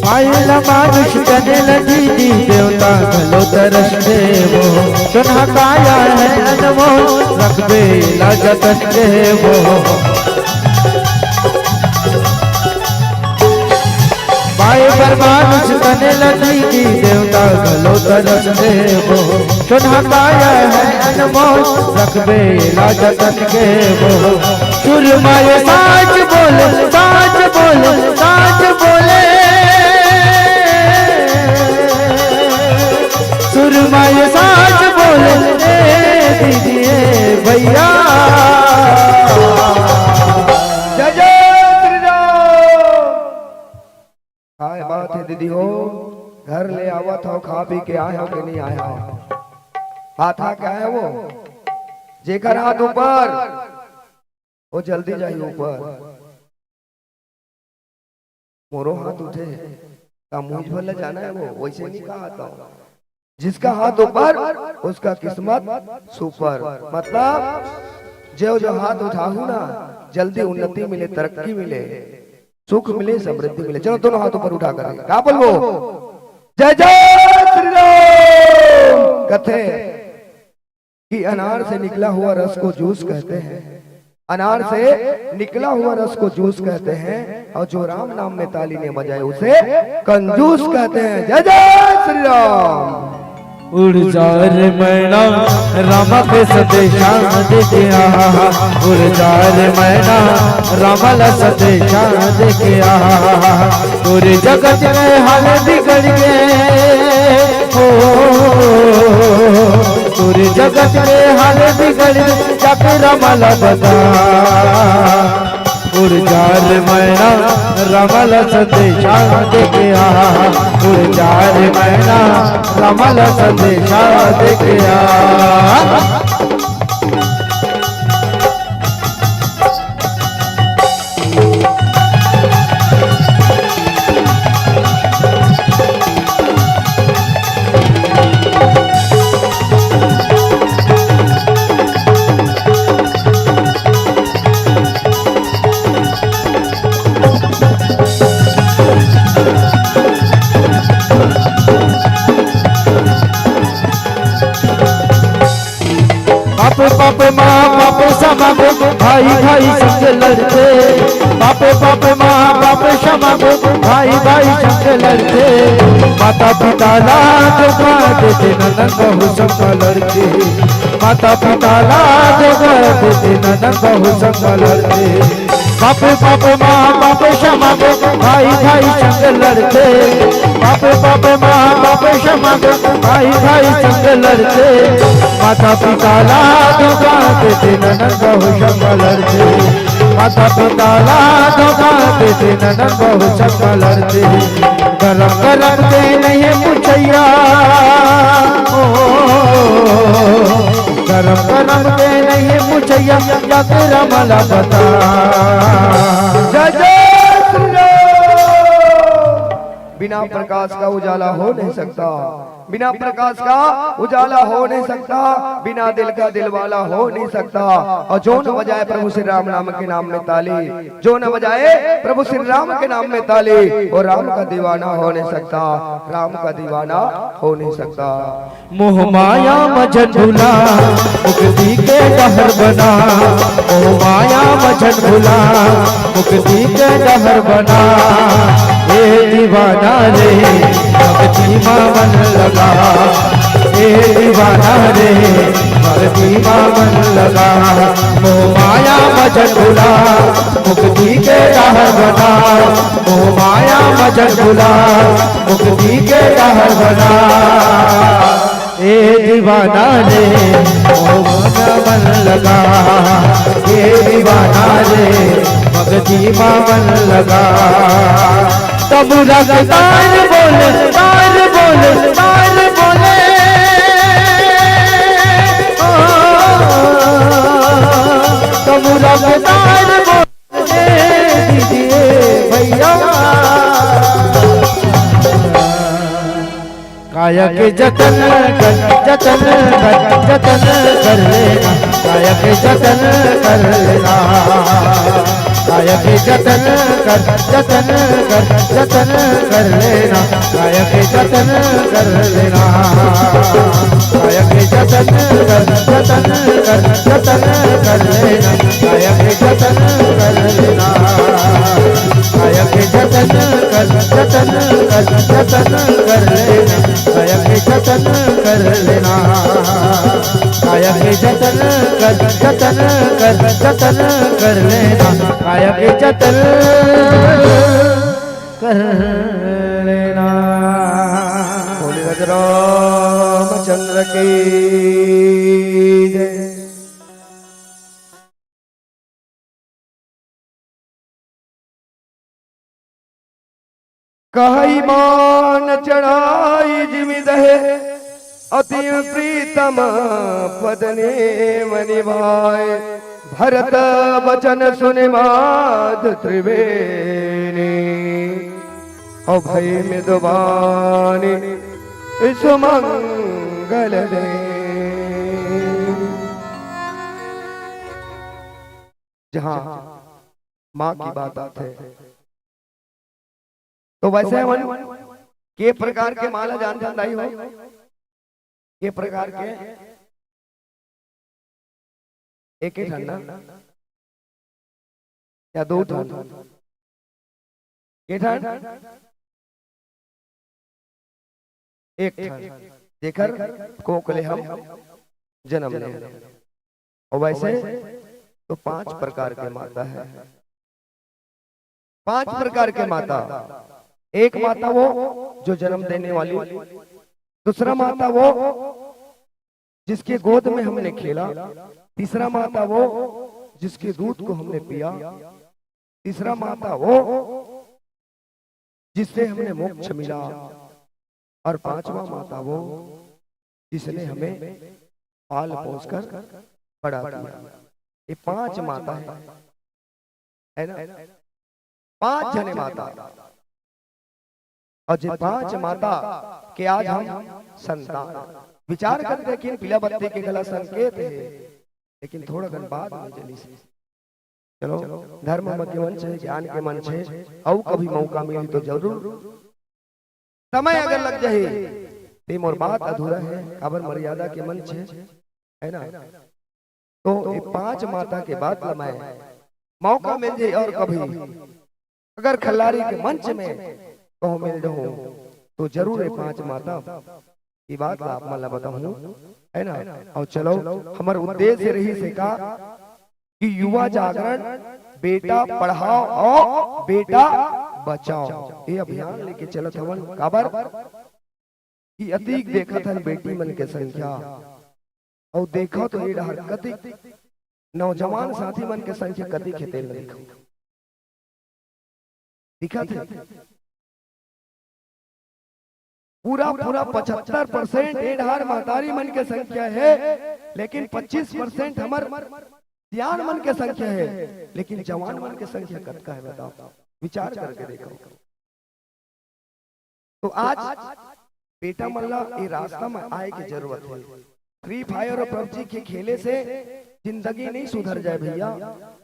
पायल मानुष तने ल दीदी, देवता घलो तरस देवो। सोनहा काया है अनमोल, रखबे ला जतन देवो। पाए बर मानुष तने ल दीदी, देवता घलो तरस देवो। सोनहा काया है अनमोल, रखबे ला जतन देवो। सुरमाए साच बोले, साच बोले, साच बोले। सुरमाए साच बोले, ए दीदी, ए भैया। जय जय श्री राम। काय बात है दीदी हो, घर ले आवत हो, खा पी के आए हो कि नहीं आए हो? हाथ आ के आए हो वो? जेकर हाथ ऊपर, वो जल्दी जाही ऊपर। मोरो हाथ उठे, का मुझ भर ले जाना है वो, वैसे नहीं कहा था। जिसका हाथ ऊपर, उसका किस्मत सुपर। मतलब, जो जो हाथ उठाहू ना, जल्दी उन्नति मिले, तरक्की मिले, सुख मिले, समृद्धि मिले। चलो, दोनों हाथ ऊपर उठा कर का बोलबो? जय जय श्री राम। कथे कि अनार से निकला हुआ रस को जूस कहते हैं, अनार से निकला हुआ रस को जूस कहते हैं, और जो राम नाम में ताली न बजाए, उसे कंजूस कहते हैं। जय जय श्री राम। उड़ जा रे मैना, रामा के संदेशा देके आ। उड़ जा रे मैना, रामा ला संदेशा देके आ। पूरे जगत के हाल बिगड़ गे, ओ, पूरे जगत के हाल बिगड़ गे, जाके रामा ला बता। उड़ जा रे मैना, रामा ला संदेशा देके आ। उड़ जा रे मैना, रामा ला संदेशा देके आ। बाप बाप माँ बाप समा गो, भाई भाई संग लड़थे। बाप बाप माँ बाप समा गो, भाई भाई संग लड़थे। माता पिता ला धोखा देथे, ननद बहू संग लड़थे। माता पिता ला धोखा देथे, ननद बहू संग लड़थे। बाप बाप माँ बाप समा गो, भाई भाई संग लड़थे। बाप बाप माँ बाप समा गो, भाई भाई संग लड़थे। माता पिता ला धोखा देथे, ननद बहू संग लड़थे। माता पिता ला धोखा देथे, ननद बहू संग लड़थे। गरम गरम के नहीं पुछैया, ओ, गरम गरम के नहीं पुछैया, जाके रामा ला बता। जय जय श्री राम। बिना प्रकाश का उजाला हो नहीं सकता, बिना प्रकाश का उजाला हो नहीं सकता, बिना दिल का दिलवाला हो नहीं सकता। और जो न बजाए प्रभु श्री राम नाम के नाम में ताली, जो न बजाए प्रभु श्री राम के नाम में ताली, वो राम का दीवाना हो नहीं सकता, राम का दीवाना हो नहीं सकता। मोह माया म झन भुला, मुक्ति के डहर बना। मोह माया म झन भुला, मुक्ति के डहर बना। ए दीवाना रे, भक्ति मा मन लगा। ए दीवाना रे, भक्ति मा मन लगा। मोह माया म झन भुला, मुक्ति के डहर बना। मोह माया म झन भुला, मुक्ति के डहर बना। ए दीवाना रे, मोह माया मन लगा। ए दीवाना रे, भक्ति मा मन लगा। तबला के तार बोले, तार बोले, तार बोले। ओ, तबला के तार बोले, दीदी भैया। काया के जतन कर, जतन कर, जतन कर लेना। काया के जतन कर लेना। काया के जतन कर, जतन कर, जतन कर लेना। काया के जतन कर लेना। काया के जतन कर, जतन कर, जतन कर लेना। काया के जतन कर लेना। काया के जतन कर, जतन कर, जतन कर लेना। काया के जतन कर लेना। काया के जतन कर, जतन कर, जतन कर लेना। काया के जतन कर लेना। बोले रामचंद्र की जय। कहई मान चढ़ाई जिमि दहे, अति प्रीतम पद नेम निभाए। भरत बचन सुनि मात त्रिवेणी, अउ भई मृदुबानी सुमंगल दे। जहाँ माँ की बात आथे। तो वैसे हमन के प्रकार के माँ ला जानथन दाई हो? के प्रकार के? एक ही ठन ना? या दो ठन? के ठन? एक ठन, जेकर कोख ले हम जन्म ले। और वैसे तो पांच प्रकार के माता है। पांच प्रकार के माता। एक माता वो जो जन्म देने वाली, दूसरा माता वो जिसके गोद में हमने खेला, तीसरा माता वो जिसके दूध को हमने पिया, तीसरा माता वो जिससे हमने मोक्ष मिला, और पांचवा माता वो जिसने हमें पाल पोस कर बड़ा किया। ये पांच माता है, है ना? पांच जने माता। और जे पांच माता के आज हम संतान। विचार करते कि पीला बत्ती के घला संकेत है, लेकिन थोड़ा कन बाद में जली से। चलो, धर्म के मंच है, ज्ञान के मंच है, अउ कभी मौका मिली तो जरूर। समय अगर लग जाए ते मोर बात अधूरा है, काबर मर्यादा के मंच है, है ना? तो ये पांच माता के बात ला मैं मौका मिल जाए और कभी अगर खल्लारी के मंच में कहूँ मिल जाऊँ तो जरूर ये पांच माता ये बात ला आप मन ला बताऊँ, है ना? और चलो, हमर उद्देश्य रही से का कि युवा जागरण, बेटा पढ़ाओ और बेटा बचाओ, ये अभियान लेके चलत हवन। काबर कि अतीक देखत हन बेटी मन के संख्या, अउ देखो तो ये डहर कतिक नौजवान साथी मन के संख्या कतिक हे तेला देखो, दिखत है। पूरा पूरा पचहत्तर परसेंट ये डहर महतारी मन के संख्या है, लेकिन पच्चीस परसेंट हमर सियान मन के संख्या है, लेकिन जवान मन के संख्या कतका है बताओ, विचार करके देखो। तो आज बेटा मन ला ये रास्ता में आए के जरूरत है। फ्री फायर और पबजी के खेले से जिंदगी नहीं सुधर जाए भैया।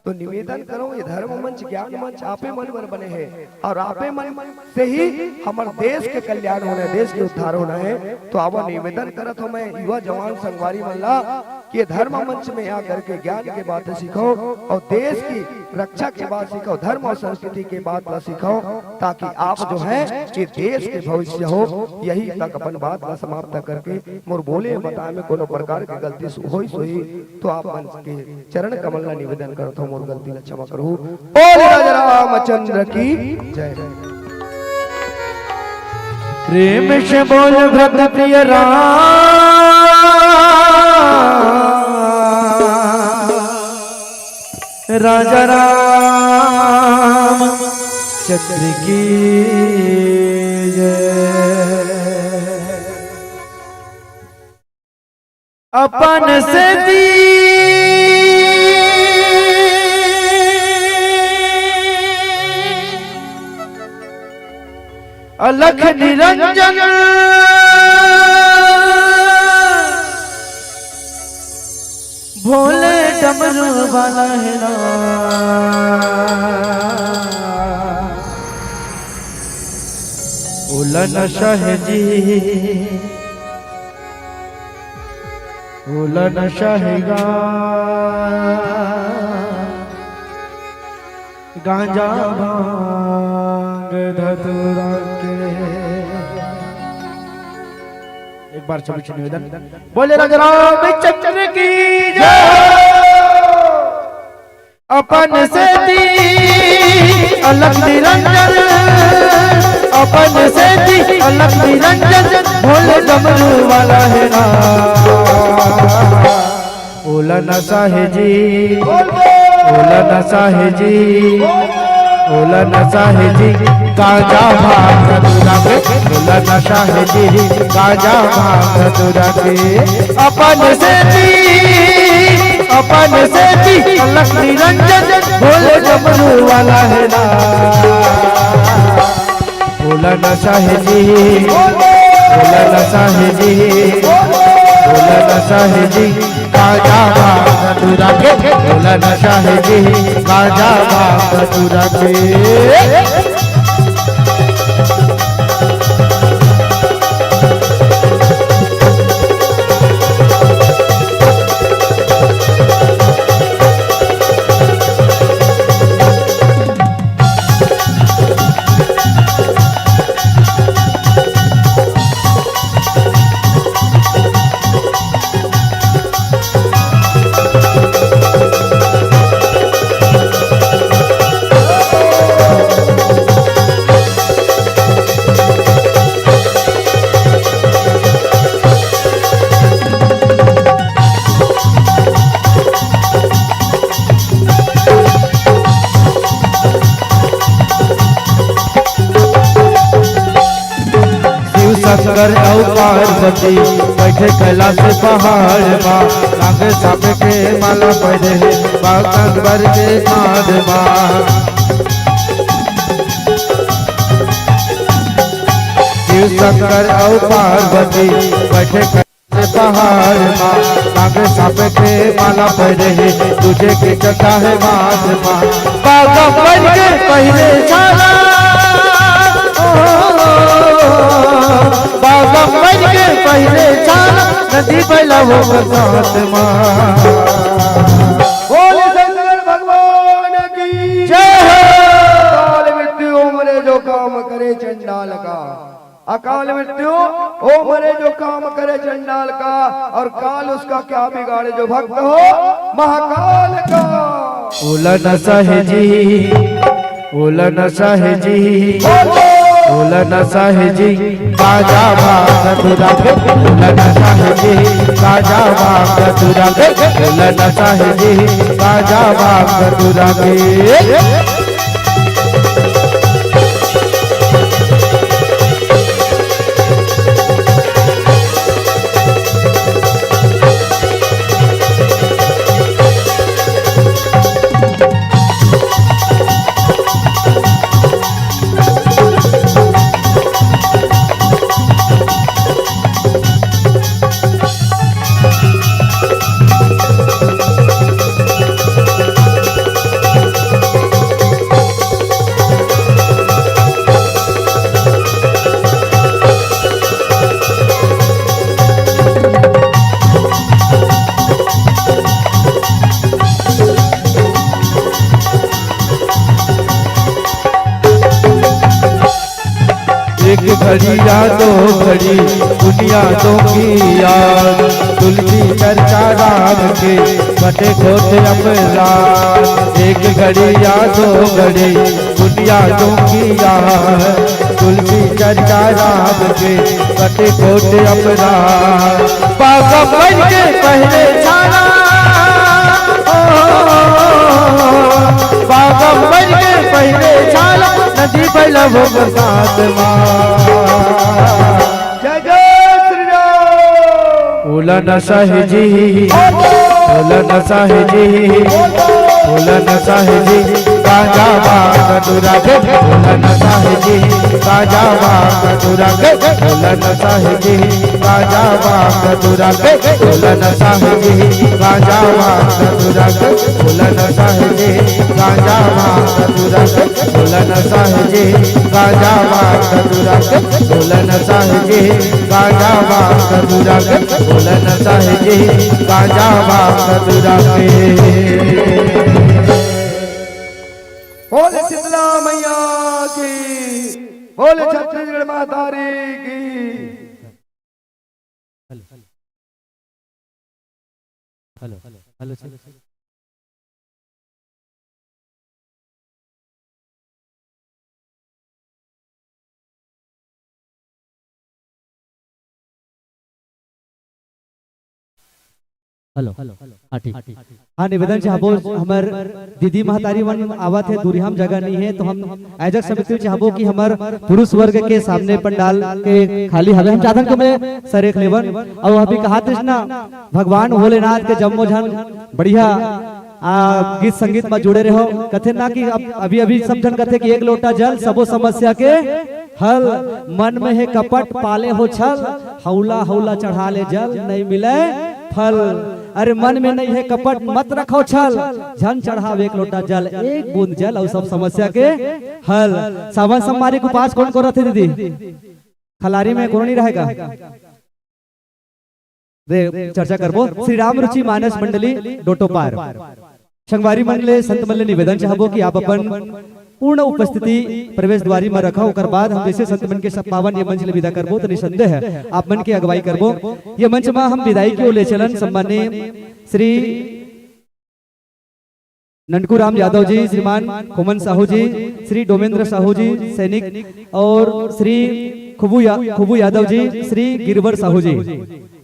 तो निवेदन करो, ये धर्म मंच, ज्ञान मंच आपे मन बर बने हैं और आपे मन से ही हमर देश के कल्याण होना है, देश के उद्धार होना है। तो आवा निवेदन करत हो मैं युवा जवान संगवारी मन ला कि ये धर्म मंच में आ करके ज्ञान के बात सीखो और देश की रक्षा के बात सीखो, धर्म और संस्कृति के बात ला सीखो, ताकि आप जो है ये देश के भविष्य हो। यही तक अपन बात ला समाप्त करके मोर बोले बताए में कोनो प्रकार के गलती सु-, होइस होही तो आप मन के चरण कमल ला निवेदन करत हो, मोर गलती ला क्षमा करो। बोल राजा रामचंद्र की जय। प्रेम से बोल भक्त प्रिय राम, राजा राम चंद्र की जय। अपन सेती अलख निरंजन भोले डमरू वाला है ना। ओला नशा है जी, ओला नशा है गा, गांजा भांग धतूरा के। एक बार सभी से निवेदन, बोले राजा रामचंद्र की जय। अपन सेती अलख निरंजन, अपन सेती अलख निरंजन, भोले डमरू वाला है ना। ओला नशा है जी, ओला नशा है जी, ओला नशा है जी, गांजा भांग धतूरा के, ओला नशा है जी, गांजा भांग धतूरा के। अपन सेती, अपन सेती अलख निरंजन भोले डमरू वाला है ना। ओला नशा है जी, ओला नशा है जी, बोला न साहेब जी, गांजा भांग धतूरा के, बोला न साहेब जी, गांजा भांग धतूरा के। शिव शंकर अउ पार्वती बैठे कैलाश पहाड़ मा, नाग सांप के माला पहने हे, बाघ अंबर के कांध मा। शिव शंकर अउ पार्वती बैठे कैलाश पहाड़ मा, नाग सांप के माला पहने हे, तुझे के चंदा हे माथ मा। बाघ बन के पहले छाला, ओ, बाघ बन के पहले छाला, नदी बैला हो बरसात मा। बोले शंकर भगवान की जय हो। अकाल मृत्यु उमरे जो काम करे चंडाल का। अकाल मृत्यु उमरे जो काम करे चंडाल का, और काल उसका क्या बिगाड़े जो भक्त हो महाकाल का। बोला न साहेब जी, बोला न साहेब जी, बोला न साहेब जी, गांजा भांग धतूरा के, बोला न साहेब जी, गांजा भांग धतूरा के, बोला न साहेब जी, गांजा भांग धतूरा के। एक घड़ी या दो घड़ी दुनिया तो की याद, तुलसी चर्चा राम के, बटे खोट अपराध। एक घड़ी या दो घड़ी दुनिया तो की याद, तुलसी चर्चा राम के, बटे खोट अपराध। बाघ बन के पहले छाला, ओ, बाघ बन के पहले छाला, नदी बैला हो बरसात मा। जय जय श्री राम। बोला न साहेब जी, बोला न साहेब जी, बोला न साहेब जी, गांजा भांग धतूरा के, बोला न साहेब जी, गांजा भांग धतूरा के, बोला न साहेब जी, गांजा भांग धतूरा के, बोला न साहेब जी, गांजा भांग धतूरा के, बोला न साहेब जी, गांजा भांग धतूरा के, बोला न साहेब जी, गांजा भांग धतूरा के, बोला न साहेब जी, गांजा भांग धतूरा के, बोला न साहेब जी, गांजा भांग धतूरा के। बोले शीतला मैया की, बोले छत्तीसगढ़ महतारी की। Hello, hello, hello, hello, hello, hello, hello. Hello. हाँ, ठीक। हाँ, निवेदन चाहबो, हमर दीदी महतारी मन आवत हे, दूरिहा म जगह नहीं है, तो हम आयोजक समिति चाहबो कि हमर पुरुष वर्ग के सामने पंडाल के खाली हवे, हम चाहथन कि मैं सरेख लेवन। और अभी कहा थे ना, भगवान भोलेनाथ के जम्मो झन बढ़िया आप गीत संगीत में जुड़े रहो। कथे ना कि अब, अभी अभी सब झन कथे कि एक लोटा जल सबो समस्या के हल। मन में हे कपट पाले हो छल, हौला हौला चढ़ा ले जल नहीं मिले फल। अरे मन में नहीं है कपट मत रखो छल, झन चढ़ाव एक लोटा जल, एक बूंद जल और सब समस्या के हल। सावन सोमवारी के उपास कौन कौन रथे दीदी? खलारी में कौन नहीं रहेगा? रे चर्चा करबो। श्री राम रुचि मानस मंडली डोटोपार। संगवारी मन ले, संत मन ले निवेदन चाहबो कि आप अपन पूर्ण उपस्थिति प्रवेश द्वारी में रखा, ओकर बाद हम जैसे संत मन के सब पावन ये मंच ले विदा करबो, तो निसंदेह आप मन के अगुवाई करबो। ये मंच में हम विदाई की ओर ले चलन सम्माननीय श्री ननकू राम यादव जी, श्रीमान खोमन साहू जी, श्री डोमेंद्र साहू जी सैनिक और श्री खुबू या, खुबू यादव जी, श्री गिरवर साहू जी,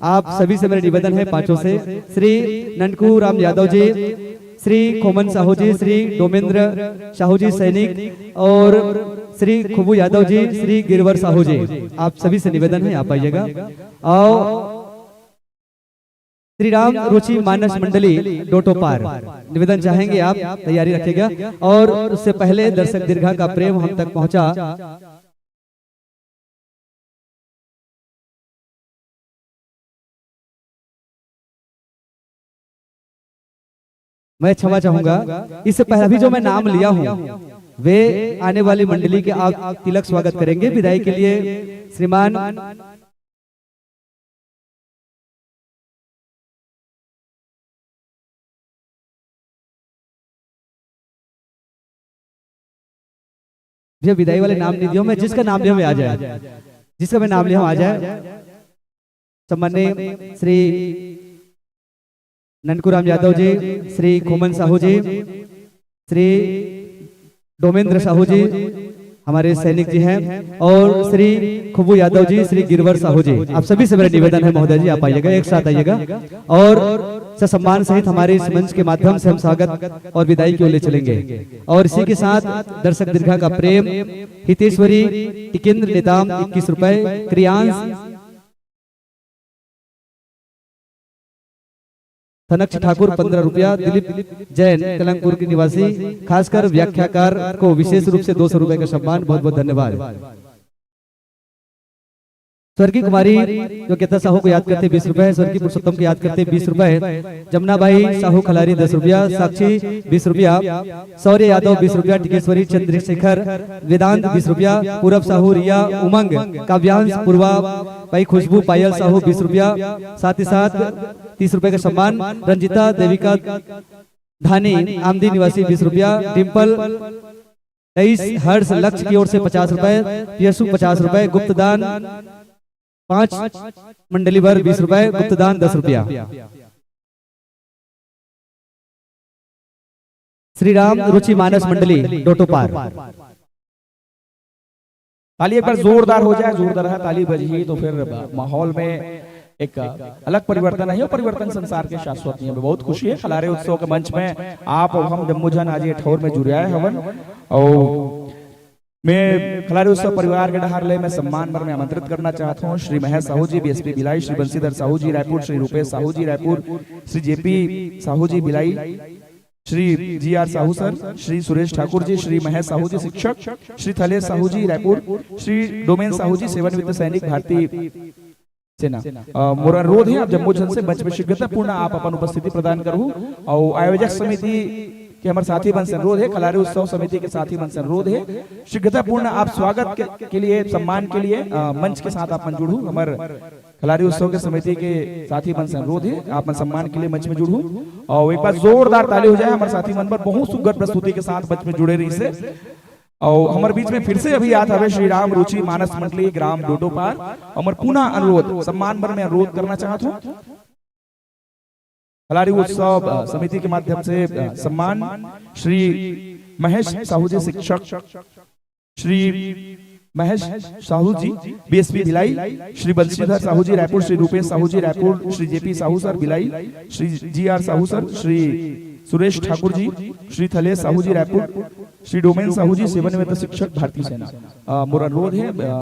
आप सभी से मेरा निवेदन है पांचों से, श्री ननकू राम यादव जी, श्री खोमन साहू जी, श्री डोमेंद्र साहू जी सैनिक और श्री खुबू यादव जी, श्री गिरवर साहू जी, आप सभी से निवेदन है, आप आइएगा। आओ, श्री राम रुचि मानस मंडली डोटोपार, निवेदन चाहेंगे आप तैयारी रखिएगा। और उससे पहले दर्शक दीर्घा का प्रेम हम तक पहुंचा। मैं क्षमा चाहूंगा, इससे पहले अभी जो मैं नाम लिया हूं, वे आने वाली मंडली के आप तिलक स्वागत करेंगे। विदाई के लिए श्रीमान भैया, विदाई वाले नाम नहीं दियो, मैं जिसका नाम लिया मैं आ जाए, जिसका मैं नाम लिया हूं आ जाए। सम्माननीय श्री ननकूराम यादव जी, श्री खोमन साहू जी, श्री डोमेंद्र साहू जी हमारे सैनिक जी हैं, और श्री खुबू यादव जी, श्री गिरवर साहू जी, आप सभी से मेरा निवेदन है महोदय जी, आप आइएगा, एक साथ आइएगा और ससम्मान सहित हमारे इस मंच के माध्यम से हम स्वागत और विदाई की ओर ले चलेंगे। और इसी के साथ दर्शक दीर्घा का प्रेम, हितेश्वरी टिकेंद्र नेताम इक्कीस रुपए, क्रियांश थनक्ष ठाकुर पन्द्रह रुपया, दिलीप जैन कलंगपुर के निवासी, खासकर व्याख्याकार को विशेष रूप से दो सौ रुपए का सम्मान। बहुत बहुत धन्यवाद। स्वर्गीय कुमारी योग्यता साहू को याद करते बीस रुपए, स्वर्गीय पुरुषोत्तम को याद करते बीस रुपए, जमुना बाई साहू खलारी दस रुपया, साक्षी बीस रुपया, शौर्य यादव बीस रुपया, टिकेश्वरी चंद्रशेखर वेदांत बीस रुपया, पूरब साहू रिया उमंग काव्यांश पूर्वा बाई खुशबू पायल साहू बीस रुपया, साथ ही साथ तीस रुपए का सम्मान रंजिता देविका धानी आमदी निवासी बीस रुपया, डिम्पल रईस हर्ष लक्ष्य की ओर से पचास रुपए, पियसु पचास रुपए, गुप्तदान पांच मंडली वर बीस रुपए, गुप्तदान दस रुपया। श्री राम रुचि मानस मंडली डोटोपार। ताली एक बार जोरदार हो जाए, जोरदार है ताली बजी तो फिर माहौल में एक अलग परिवर्तन है, और परिवर्तन संसार के शाश्वत नियम है। बहुत खुशी है खलारे उत्सव के मंच में आप और हम जम्मो झन आज ये ठौर में जुरियाए हवन। और मैं खलारे उत्सव परिवार के डहार ले मैं सम्मान बर में आमंत्रित करना चाहत हूँ श्री महेश साहू जी, बीएसपी भिलाई, श्री बंशीधर साहू जी रायपुर, श्री रूपेश साहू जी रायपुर, श्री जेपी साहू जी भिलाई, श्री जीआर साहू सर, श्री सुरेश ठाकुर जी, श्री महेश साहू जी शिक्षक, श्री थलेश साहू जी रायपुर, श्री डोमेन साहू जी सेवानिवृत्त सैनिक भारतीय सेना। अ, मोर अनुरोध है आप जम्मो झन से मंच में शीघ्रतापूर्ण आप अपन उपस्थिति प्रदान करहू और आयोजक समिति के हमर साथी मन से अनुरोध है, खलारी उत्सव समिति के साथी मन से अनुरोध है, शीघ्रतापूर्ण आप स्वागत के, के लिए, सम्मान के लिए, अ, मंच के साथ आप मन जुड़हू। हमर खलारी उत्सव के समिति के साथी मन से अनुरोध है, आप मन सम्मान के लिए मंच में जुड़हू और एक बार जोरदार ताली हो जाए हमर साथी मन पर, बहुत सुघर प्रस्तुति के साथ मंच में जुड़े रहिसे। और हमर बीच में फिर से अभी याद हवे श्री राम रुचि मानस मंडली ग्राम डोडोपार। हमर पुनः अनुरोध, सम्मान बर मैं अनुरोध करना चाहत हूँ खलारी उत्सव, अ, समिति के माध्यम से, अ, सम्मान श्री महेश साहू जी शिक्षक, Shri Mahesh Sahu ji BSP Bhilai, Shri Bansidhar Sahu ji Raipur, Shri Rupesh Sahu ji Raipur, Shri JP Sahu sir Bhilai, Shri GR Sahu sir, Shri Suresh Thakur ji, Shri Thalesh Sahu ji Raipur, Shri Doman Sahu ji सेवानिवृत्त शिक्षक भारतीय सेना। अ, मोर अनुरोध है, अ,